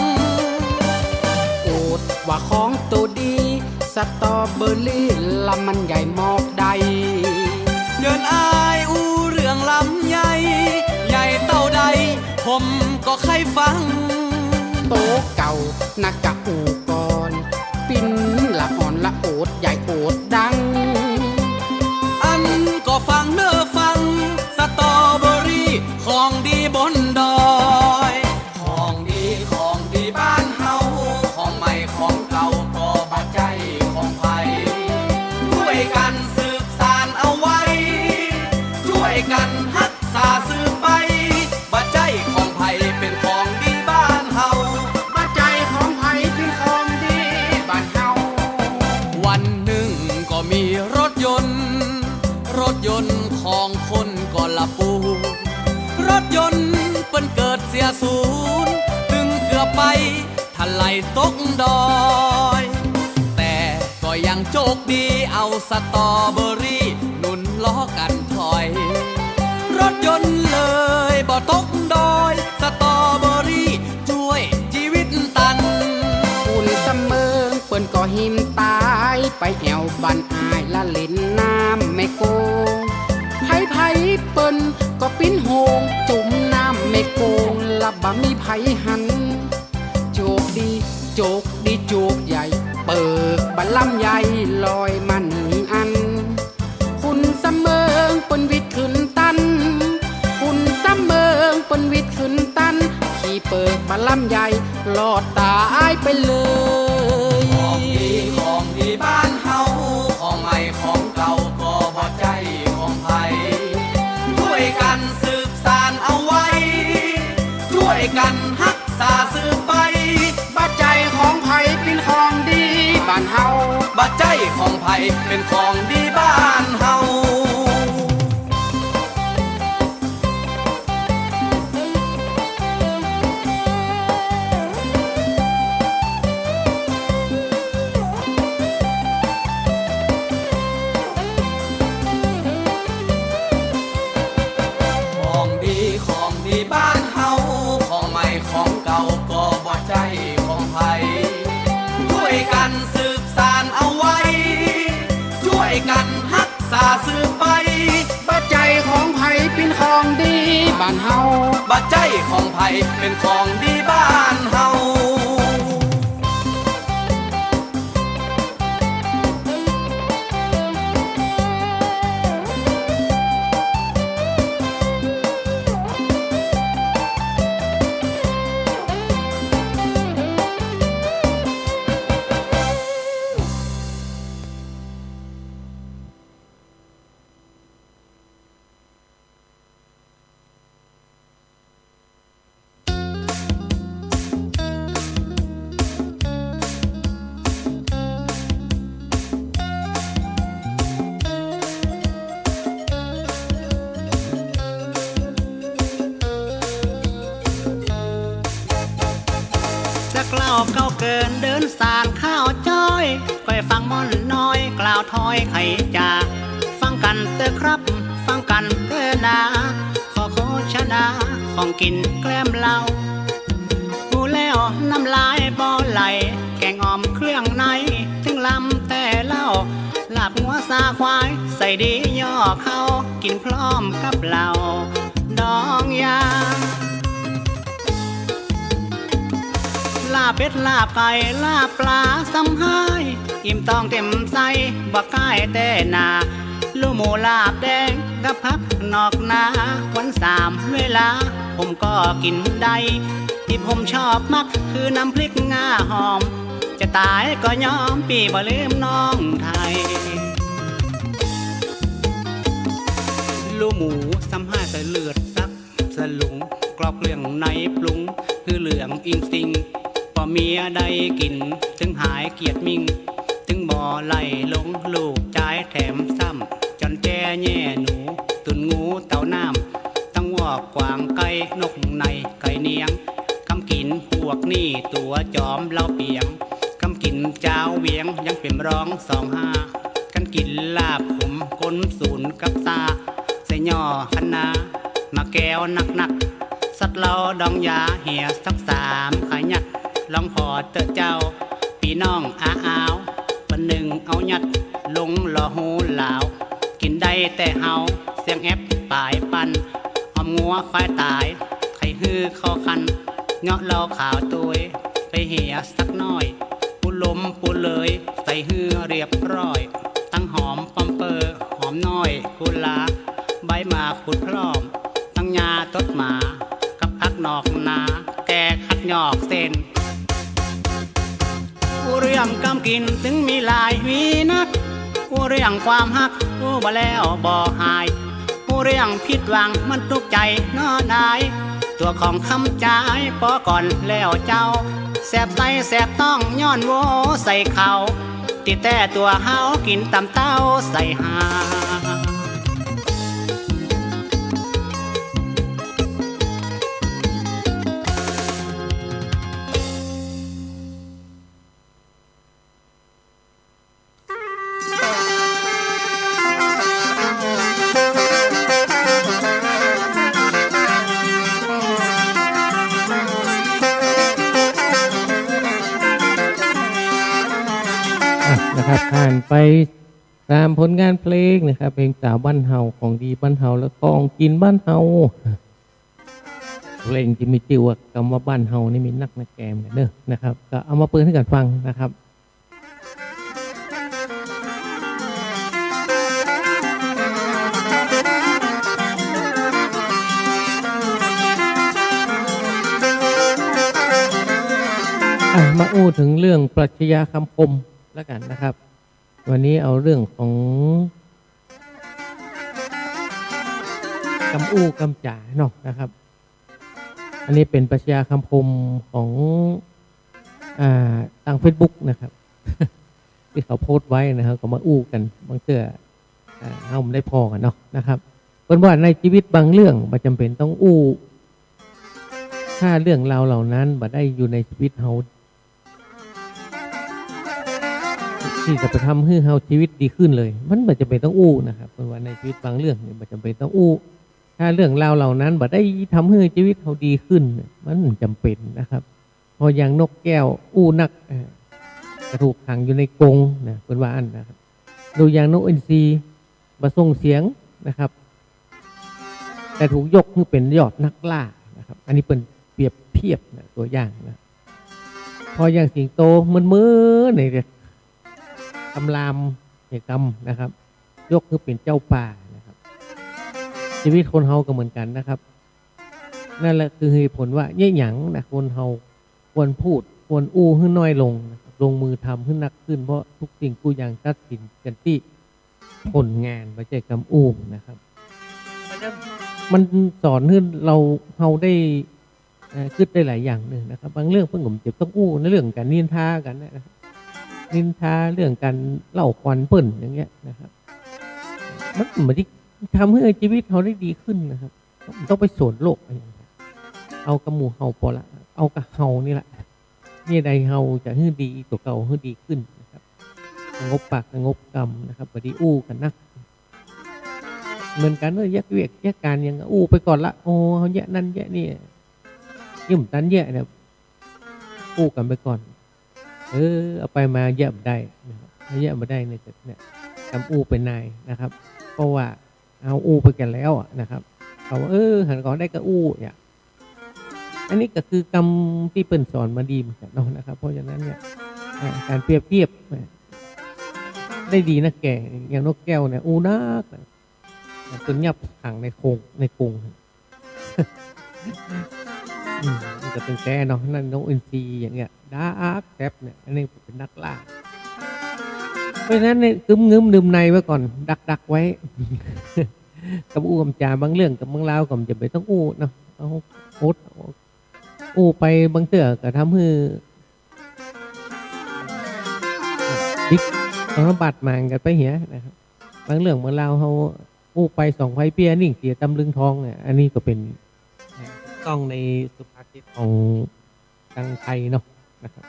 เบอร์รี่ลำมันใหญ่มอกใด เจิญอ้ายอู้เรื่องลำใย ใหญ่เต้าใด ผมก็ใค่ฟัง โตเก่านักกะอู้ก่อน ปิ้นละอ่อนละโอดใหญ่โอดดัง อั้นก็ฟังเน่อฟัง สตรอเบอรี่ของดีบนดอย ของดี ของดีบ้านเฮา ของใหม่ของเก่าก็บ่ใจ้ของใผ จ้วยกั๋นสืบสานเอาไว้ จ้วยกั๋นฮักษาสืบไป บ่ใจ้ของใผ เป๋นของดีบ้านเฮา บ่ใจ้ของใผ เป๋นของดีบ้านเฮา วันนึ่งก็มีรถยนต์ รถยนต์ของคนก็ละปู รถยนต์เปิ้นเกิดเสียศูนย์ ตึงเกือบไป ถลายตกดอย แต่ก็ยังโจคดี เอาสตรอเบอรี่หนุนล้อกั๋นถอย รถยนต์เลยบ่ตกดอย สตรอเบอรี่จ้วยจีวิตตัน ฝุ่นสะเมิงเปิ้นก็หิมต๋าย ไปแอ่วบ้านอ้ายละเล่นน้ำแม่โกง ใผๆ เปิ้นก็ปิ้นโฮง จุ่มน้ำแม่โกง ละบ่มีใผหัน โจคดี โจคดี โจคใหญ่ เปิกบ่าลำใยลอยมานึ่งอัน ฝุ่นสะเมิงเปิ้นวิดขึ้นตัน ฝุ่นสะเมิงเปิ้นวิดขึ้นตัน ขี้เปิกบ่าลำใยลอดต๋ายไปเลย ของดี ของดีบ้านเฮา ของใหม่ของเก่าก็บ่ใจ้ของใผ จ้วยกั๋นสืบสานเอาไว้ จ้วยกั๋นฮักษาสืบไป บ่ใจ้ของใผ เป๋นของดีบ้านเฮา บ่ใจ้ของใผ เป๋นของดีบ้านเฮา ของดี ของดีบ้านเฮา ของใหม่ของเก่าก็บ่ใจ้ของใผ จ้วยกั๋นสืบสานเอาไว้ จ้วยกั๋นฮักษาสืบไป บ่ใจ้ของใผ เป๋นของดีบ้านเฮา บ่ใจ้ของใผ เป๋นของดีบ้านเฮา สักเล่าเก่าเกินเดินสานข้าวจ้อย ก้อยฟังม่อนน้อยกล่าวถ้อยไขจ๋า ฟังกั๋นเต๊อะครับ ฟังกั๋นเต๊อะนา ขอโฆษณาของกิ๋นแกล้มเหล้า อู้แล้วน้ำลายบ่ไหล แก๋งอ่อมเครื่องใน ตึงลำแต่เล่า ลาบงัวซาควาย ใส่ดีย่อเข้า กิ๋นพร้อมกับเหล้าดองยา ลาบเป็ดลาบไก่ลาบปลาซ้ำฮ้าย อิ่มต๊องเต๋มไส้ บ่ก้ายแต่หนา ลู่หมูลาบแดงกับผักนอกนา วันสามเวลาผมก็กิ๋นได้ ตี้ผมชอบมักคือน้ำพริกงาหอม จะต๋ายก็ยอม ปี้บ่ลืมน้องไทย ลู่หมูซ้ำฮ้ายใส่เลือดสัก สลุง กรอกเครื่องในปรุง หื้อเหลืองอิงติง ปอเมียได้กิ๋น ตึงหายเกียจมิ่ง ตึงบ่ไหล่ลง ลูกจายแถมซ้ำ จอนแจแย่หนู ตุ๋นงูเต้าน้ำ ตังวอกกวางไก่ นกในไก่เนียง กำกิ๋นพวกนี้ตั๋วจอมเหล้าเปียง กำกิ๋นจาวเวียง ยังเป๋นรองสองห้า กั๋นกิ๋นลาบขม ก้นสูนกับซ่า ใส่ย่อคะน้า มาแก้วนักๆ สัดเหล้าดองยา เหียสักสามขยัก ลองขอเต๊อะเจ้า ปี้น้องอาอาว ประหนึ่งเอายัดลงหล่อหูหลาว กิ๋นได้แต่เฮา เสียงแอบป๋ายปัน อ้อมงัวควายต๋าย ใค่หื้อเข้าคัน เหยาะเหล้าขาวตวย ไปเหียสักหน้อย ปูลมปูเลย ใส่หื้อเรียบร้อย ตั้งหอมปอมเปอร์ หอมน้อย กุหลาบ ใบหมากขูดพร่อม ตั้งยาตดหมา กับผักนอกนา แก้ขัดยอกเส้น อู้เรื่องกำกิ๋นตึงมีหลายวีนัก อู้เรื่องความฮักอู้บ่แล้วบ่หาย อู้เรื่องผิดหวังมันตุ๊กใจ๋น้อดาย ตั๋วของคำจ๋ายปอก่อนแล้วเจ้า แสบไส้แสบต๊องย้อนโวใส่เขา ตี้แต๊ตั๋วเฮากิ๋นตำเต้าใส่หา อ่ะ นะครับ ผ่านไปสามผลงานเพลงนะครับ เพลงสาวบ้านเฮา ของดีบ้านเฮา และของกิ๋นบ้านเฮา เพลงตี้มีจื้อว่ากำว่าบ้านเฮานี่มีนักนะแกมกั๋นเน่อนะครับ ก็เอามาเปิดหื้อกั๋นฟังนะครับ อ่ะ มาอู้เถิงเรื่องปรัชญาคำคมแล้วกั๋นนะครับ วันนี้เอาเรื่องของ กำอู้กำจ๋าเนาะนะครับ อันนี้เป๋นปรัชญาคำคมของ อ่า ตางเฟซบุ๊กนะครับ ตี้เขาโพสต์ไว้นะครับ ก็มาอู้กั๋น บางเตื้อ อ่า เฮาบ่ได้ผ่อกั๋นเนาะนะครับ เปิ้นว่าในจีวิตบางเรื่องบ่จ๋ำเป๋นต้องอู้ ถ้าเรื่องราวเหล่านั้นบ่ได้อยู่ในจีวิตเฮา ตี้จะไปทำหื้อเฮาจีวิตดีขึ้นเลย มันบ่จ๋ำเป๋นต้องอู้นะครับ เปิ้นว่าในจีวิตบางเรื่องนี่บ่จ๋ำเป๋นต้องอู้ ถ้าเรื่องราวเหล่านั้นบ่ได้ทำหื้อจีวิตเฮาดีขึ้นเนี่ย มันจ๋ำเป๋นนะครับ เพราะอย่างนกแก้วอู้นัก เอ่อ ก็ถูกขังอยู่ในกรงนะ เปิ้นว่าอั้นนะครับ ดูอย่างนกอินทรีบ่ส่งเสียงนะครับ แต่ถูกยกหื้อเป๋นยอดนักล่านะครับ อันนี้เปิ้นเปรียบเทียบนะ ตั๋วอย่างนะ พออย่างสิงโตมึนๆ ในกำรามในกำนะครับ ยกหื้อเป๋นเจ้าป่านะครับ จีวิตคนเฮาก็เหมือนกั๋นนะครับ นั่นแหละคือเหตุผลว่าเยียะหยังนะ คนเฮาควรพูด ควรอู้หื้อน้อยลงนะครับ ลงมือทำหื้อนักขึ้น เพราะกู้สิ่งกู้อย่างตัดสินกั๋นตี้ผลงาน บ่ใจ้กำอู้นะครับ มันสอนหื้อเฮาได้ เอ่อ กึ๊ดได้หลายอย่างเน่อนะครับ บางเรื่องเปิ้นก็บ่จ๋ำต้องอู้ ในเรื่องก๋านนินทากั๋นนะครับ นินทาเรื่องก๋านเล่าขวัญเปิ้นอย่างเงี้ยนะครับ มันบ่ได้ทำหื้อจีวิตเฮาได้ดีขึ้นนะครับ บ่ต้องไปสนโลก เอากำหมู่เฮาปอละ เอากำเฮานี่แหละ เยียะใดเฮาจะหื้อดีตั๋วเก่าหื้อดีขึ้นนะครับ สงบปากสงบกำนะครับ บ่ดีอู้กั๋นนัก เหมือนกั๋นเน่อ เยียะเวียกเยียะก๋านหยังก็อู้ไปก่อนละ โอ้ เฮาเยียะนั่นเยียะนี่ ยังบ่ตันเยียะเนี่ย อู้กั๋นไปก่อน เออ เอาไปมาเยียะบ่ได้นะครับ เยียะบ่ได้เนี่ย เนี่ย กำอู้ไปนายนะครับ เพราะว่าเฮาอู้ไปกั๋นแล้วอะนะครับ เขาว่า เออ หันก่อนได้ก็อู้เนี่ย อันนี้ก็คือกำตี้เปิ้นสอนมาดีเหมือนกั๋นเนาะนะครับ เพราะฉะนั้นเนี่ย อ่า ก๋านเปรียบเทียบ อ่า ได้ดีนักแก่ อย่างนกแก้วเนี่ย อู้นักนะ เปิ้นยับขังในกรง ในกรง อืม มันก็ตึงแต๊เนาะ นั่นนกอินทรีอย่างเงี้ย ดักแต๊บเนี่ย อันนี้เป๋นนักล่า เพราะฉะนั้นเนี่ย กึ๊มงึ๊มดื่มในไว้ก่อน ดักๆ ไว้ กำอู้กำจ๋าบางเรื่องกับบางราวก็บ่จ๋ำเป๋นต้องอู้เนาะ เอาอด อู้ไปบางเตื้อก็ทำหื้อบิ๊ก ต้องบาดหมางกั๋นไปเหียนะครับ บางเรื่องบางราวเฮาอู้ไปส่องไฟเปี้ย นิ่งเสียตำลึงทองเนี่ย อันนี้ก็เป๋น ต้องในสุภาษิตของตางไทยเนาะนะครับ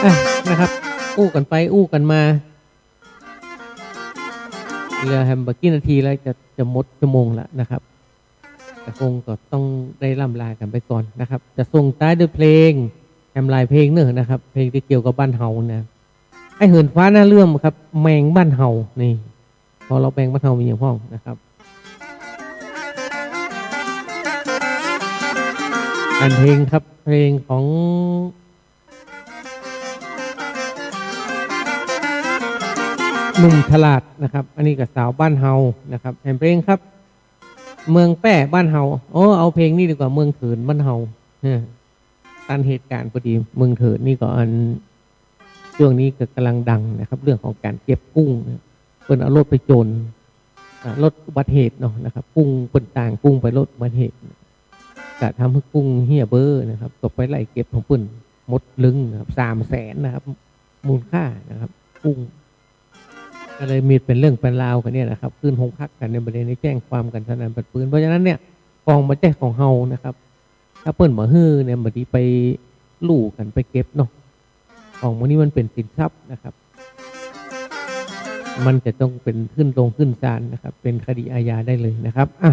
อ่ะ นะครับ อู้กั๋นไปอู้กั๋นมา เหลือแหมบ่กี่นาทีแล้ว จะ จะหมดชั่วโมงแล้วนะครับ ก็คงก็ต้องได้ร่ำลากั๋นไปก่อนนะครับ จะส่งท้ายด้วยเพลงแหมหลายเพลงเน่อนะครับ เพลงตี้เกี่ยวกับบ้านเฮานะ ไอ้เหินฟ้าหน้าเลื่อมครับ แมงบ้านเฮา นี่ พอเฮาแมงบ้านเฮามีอย่างพ่องนะครับ อันเพลงครับ เพลงของ หนุ่มฉลาดนะครับ อันนี้ก็สาวบ้านเฮานะครับ แหมเพลงครับ เมืองแป้บ้านเฮา โอ้ เอาเพลงนี้ดีกว่า เมืองเถินบ้านเฮา เออ ตันเหตุก๋ารณ์พอดี เมืองเถินนี่ก็อัน ช่วงนี้ก็ก๋ำลังดังนะครับ เรื่องของก๋านเก็บกุ้งนะ เปิ้นเอารถไปจ๋น อ่า รถอุบัติเหตุเนาะนะครับ กุ้งเปิ้นตาง กุ้งไปรถอุบัติเหตุ ก็ทำหื้อกุ้งเหี้ยเบ้อนะครับ ก็ไปไล่เก็บของเปิ้นหมดลึงนะครับ สามแสนนะครับ มูลค่านะครับ กุ้ง ก็เลยมีเป๋นเรื่องเป๋นราวกั๋นเนี่ยนะครับ ขึ้นโฮงพักกั๋นเนี่ย บ่าเดี่ยวนี้แจ้งความกั๋นสนั่นปัดปืน เพราะฉะนั้นเนี่ย ของบ่ใจ้ของเฮานะครับ ถ้าเปิ้นบ่หื้อเนี่ย บ่ดีไปลู่กั๋นไปเก็บเนาะ ของพวกนี้มันเป๋นสินทรัพย์นะครับ มันจะต้องเป๋นขึ้นโรงขึ้นศาลนะครับ เป๋นคดีอาญาได้เลยนะครับ อ่ะ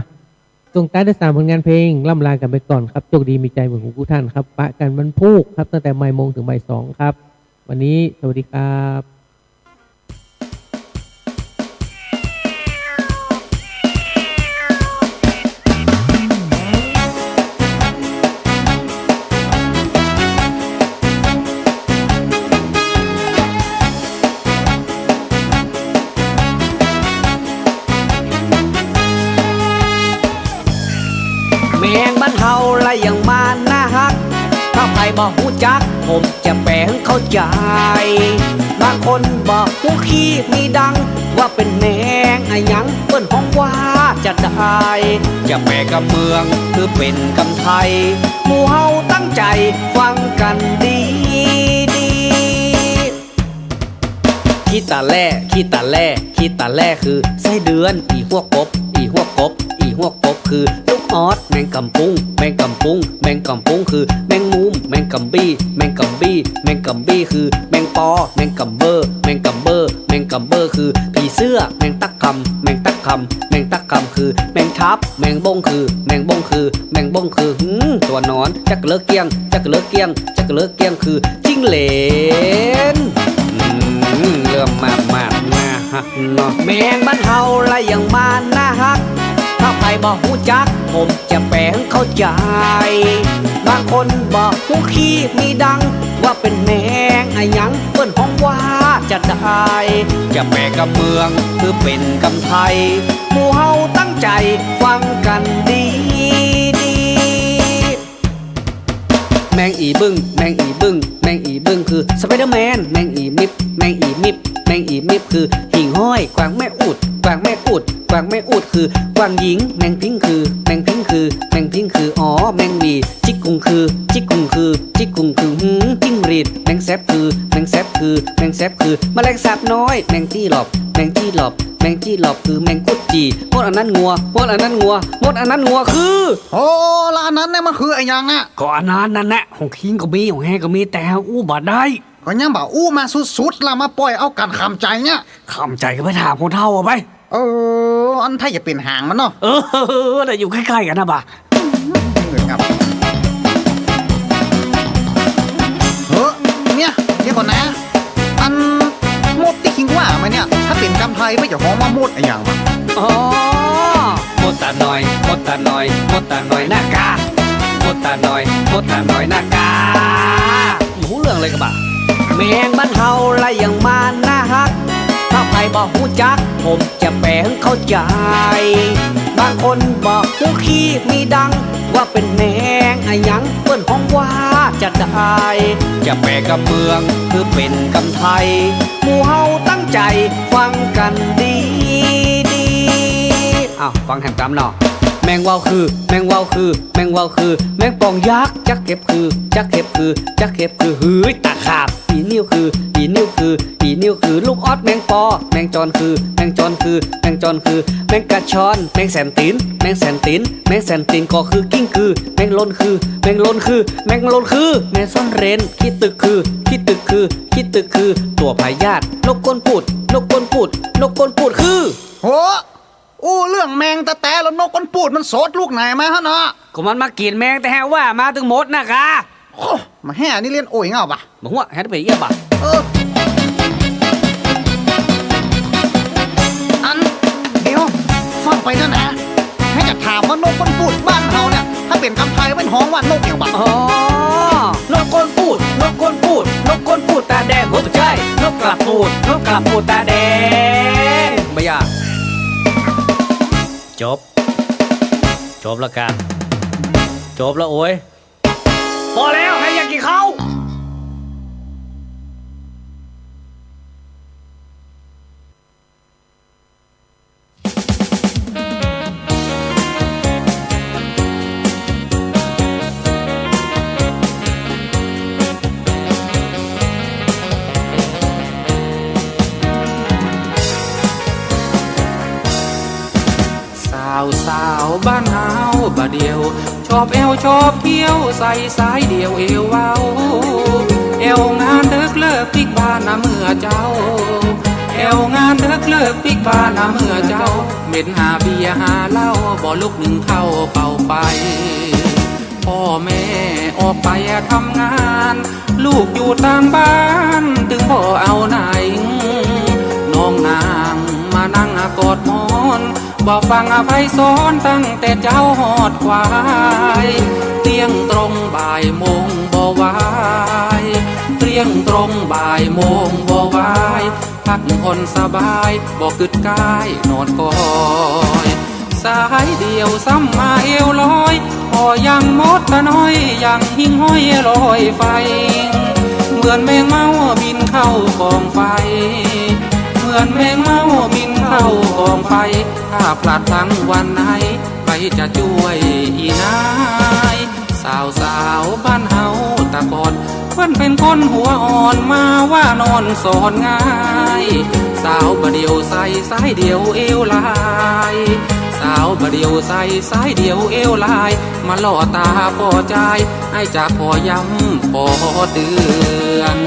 ส่งท้ายด้วยสามผลงานเพลง ร่ำลากั๋นไปก่อนครับ โชคดีมีชัยเหมือนของกู้ท่านครับ ปะกั๋นวันพูกครับ ตั้งแต่บ่ายโมงถึงบ่ายสองครับ วันนี้สวัสดีครับ แมงบ้านเฮาละอย่างมาน่าฮัก ถ้าใผบ่ฮู้จัก ผมจะแปลหื้อเข้าใจ๋ บางคนบ่ฮู้คี้มีดัง ว่าเป๋นแมงอะหยัง เปิ้นฮ้องว่าจะได้ จะแปลกำเมือง คือเป๋นกำไทย หมู่เฮาตั้งใจ๋ฟังกั๋นดีๆ ขี้ตะแล่ ขี้ตะแล่ ขี้ตะแล่คือไส้เดือน อี่ฮวกกบ อี่ฮวกกบ อี่ฮวกกบคือลูกออส แมงกำปุ้ง แมงกำปุ้ง แมงกำปุ้งคือแมงมุม แมงกำบี้ แมงกำบี้ แมงกำบี้คือแมงปอ แมงกำเบ้อ แมงกำเบ้อ แมงกำเบ้อคือผีเสื้อ แมงตั๊กคำ แมงตั๊กคำ แมงตั๊กคำคือแมงทับ แมงบ้งคือ แมงบ้งคือ แมงบ้งคือ หืม ตั๋วหนอน จักเลิกเกี้ยง จักเลิกเกี้ยง จักเลิกเกี้ยงคือ จิ้งเหลน อืม เริ่มมาดมาดน่าฮักเนาะ แมงบ้านเฮาละอย่างมาน่าฮัก ถ้าใผบ่ฮู้จัก ผมจะแปลหื้อเข้าใจ๋ บางคนบ่ฮู้คี้มีดัง ว่าเป๋นแมงอะหยัง เปิ้นฮ้องว่าจะได้ จะแปลกำเมือง คือเป๋นกำไทย หมู่เฮาตั้งใจ๋ฟังกั๋นดีๆ แมงอี่บึ้ง แมงอี่บึ้ง แมงอี่บึ้งคือสไปเดอร์แมน แมงอี่มิบ แมงอี่มิบ แมงอี่มิบคือหิ่งห้อย กวางแม่อุด กวางแม่อุด กวางแม่อุดคือกวางหญิง แมงพิ้งคือ แมงพิ้งคือ แมงพิ้งคือ อ๋อ แมงหวี่ จิ๊กกุ่งคือ จิ๊กกุ่งคือ จิ๊กกุ่งคือ หืม จิ้งหรีด แมงแซบคือ แมงแซบคือ แมงแซบคือ แมลงสาบน้อย แมงจี้หลอบ แมงจี้หลอบ แมงจี้หลอบคือแมงกุดจี่ มดอันนั้นงัว มดอันนั้นงัว มดอันนั้นงัวคือ โอ้ ละอันนั้นเนี่ยมันคืออะหยังอะ ก็อันนั้นนั่นแหละ ของคิงก็มี ของแฮก็มี แต่อู้บ่ได้ ก็ยังบ่อู้มาสุดๆ ละ มาป่อยเอากั๋นขำใจ๋เนี่ย ขำใจ๋ก็ไปถามคนเฒ่าเอาไป เออ อันถ้าจะเป๋นหางมันเนาะ เออ แต่อยู่ใก้ๆ กั๋นนะบ่า เฮ้อ เนี่ย เดี๋ยวก่อนนะ อันมดตี้คิงว่ามาเนี่ย ถ้าเป๋นกำไทยเปิ้นจะฮ้องว่ามดอะหยังวะ อ๋อ มดต๋าน้อย มดต๋าน้อย มดต๋าน้อยหน้ากา มดต๋าน้อย มดต๋าน้อยหน้ากา บ่ฮู้เรื่องเลยกะบ่า แมงบ้านเฮาละอย่างมาน่าฮัก ถ้าใผบ่ฮู้จัก ผมจะแปลหื้อเข้าใจ๋ บางคนบ่ฮู้คี้มีดัง ว่าเป๋นแมงอะหยัง เปิ้นฮ้องว่าจะได้ จะแปลกำเมือง คือเป๋นกำไทย หมู่เฮาตั้งใจ๋ฟังกั๋นดีๆ อ้าว ฟังแหมกำเนาะ แมงเว้าคือ แมงเว้าคือ แมงเว้าคือ แมงป่องยักษ์ จักเก็บคือ จักเก็บคือ จักเก็บคือ หืย ตะขาบ อีนิ้วคือ อีนิ้วคือ อีนิ้วคือ ลูกออส แมงปอ แมงจอนคือ แมงจอนคือ แมงจอนคือ แมงกะชอน แมงแสนตี๋น แมงแสนตี๋น แมงแสนตี๋นก็คือกิ้งกือ แมงลนคือ แมงลนคือ แมงลนคือ แมงซ่อนเร้น ขี้ตึกคือ ขี้ตึกคือ ขี้ตึกคือ ตั๋วพยาธิ นกก้นปูด นกก้นปูด นกก้นปูดคือ โห อู้เรื่องแมงแต๊ๆ แล้วนกก้นปูดมันสดลูกไหนมาฮะเนาะ ก็มันมากิ๋นแมงแต๊ฮะ ว่ามาตึงหมดนะกา โอ้ มาแฮ่นี่เล่นโอ่ยเง่าปะ บ่ฮู้ แฮ่ไปเอี้ยปะ เออ อัน เดี๋ยว ฟังไปเถอะนะ แฮ่จะถามว่านกก้นปูดบ้านเฮาเนี่ย ถ้าเป๋นกำไทยเปิ้นฮ้องว่านกหยังปะ อ๋อ นกก้นปูด นกก้นปูด นกก้นปูดต๋าแดง โห บ่ใจ้ นกกระปูด นกกระปูดต๋าแดง บ่ยาก จบ จบแล้วกา จบแล้วโอ๊ย ปอแล้ว ใผอยากกิ๋นข้าว สาวๆ บ้านเฮาบ่าเดี่ยว ชอบแอ่วชอบเคี้ยว ใส่สายเดี่ยวเอวเว้า แอ่วงานเดิ็กเลิกปิ๊กบ้านนะเมื่อเจ๊า แอ่วงานเดิ็กเลิกปิ๊กบ้านนะเมื่อเจ๊า เหม็นหาเบียร์หาเหล้า บ่ลุกนึ่งข้าวเป่าไฟ ป้อแม่ออกไปทำงาน ลูกอยู่ตางบ้านตึงบ่เอาไหน น้องนางมานั่งกอดหมอน บ่ฟังใผสอนตั้งแต่เจ๊าฮอดควาย เตี้ยงตรงบ่ายโมงบ่ไหว เตี้ยงตรงบ่ายโมงบ่ไหว พักผ่อนสบาย บ่กึ๊ดก้ายนอนกอย สายเดี่ยวซ้ำมาเอวลอย พอยังมดตาน้อย ยังหิ้งห้อยลอยไฟ เหมือนแมงเม่าบินเข้ากองไฟ เหมือนแมงเม่าบินเข้ากองไฟ ถ้าพลาดพลั้งวันไหน ใผจะจ้วยอี่นาย สาวๆ บ้านเฮาตะก่อน เปิ้นเป๋นคนหัวอ่อน มาว่านอนสอนง่าย สาวบ่าเดี่ยวใส่สายเดี่ยวเอวลาย สาวบ่าเดี่ยวใส่สายเดี่ยวเอวลาย มาล่อต๋าป้อจาย ไอ้จากป้อย้ำป้อเตือน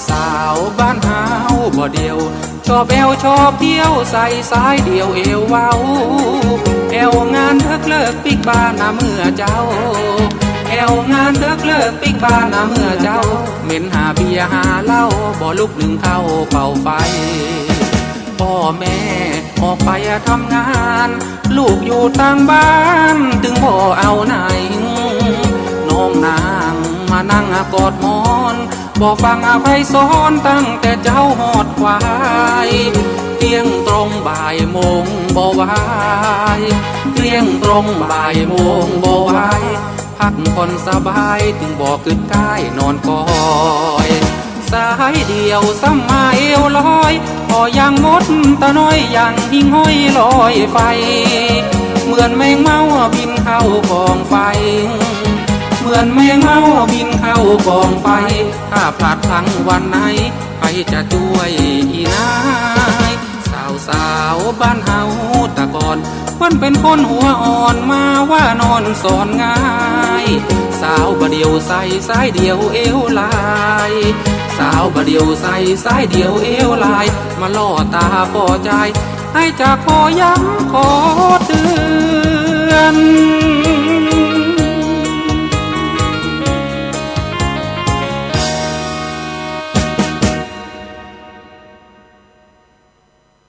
สาวๆ บ้านเฮาบ่าเดี่ยว ชอบแอ่วชอบเคี้ยว ใส่สายเดี่ยวเอวเว้า แอ่วงานเดิ็กเลิกปิ๊กบ้านนะเมื่อเจ๊า แอ่วงานเดิ็กเลิกปิ๊กบ้านนะเมื่อเจ๊า เหม็นหาเบียร์หาเหล้า บ่ลุกนึ่งข้าวเป่าไฟ ป้อแม่ออกไปทำงาน ลูกอยู่ตางบ้านตึงบ่เอาไหน น้องนางมานั่งกอดหมอน บ่ฟังใผสอนตั้งแต่เจ๊าฮอดควาย เตี้ยงตรงบ่ายโมงบ่ไหว เตี้ยงตรงบ่ายโมงบ่ไหว พักผ่อนสบาย ตึงบ่กึ๊ดก้ายนอนกอย สายเดี่ยวซ้ำมาเอวลอย พอยังมดตาน้อย ยังหิ้งห้อยลอยไฟ เหมือนแมงเม่าบินเข้ากองไฟ เหมือนแมงเม่าบินเข้ากองไฟ ถ้าพลาดพลั้งวันไหน ใผจะจ้วยอี่นาย สาวๆ บ้านเฮาตะก่อน เปิ้นเป๋นคนหัวอ่อน มาว่านอนสอนง่าย สาวบ่าเดี่ยวใส่สายเดี่ยวเอวลาย สาวบ่าเดี่ยวใส่สายเดี่ยวเอวลาย มาล่อต๋าป้อจาย ไอ้จากป้อย้ำป้อเตือน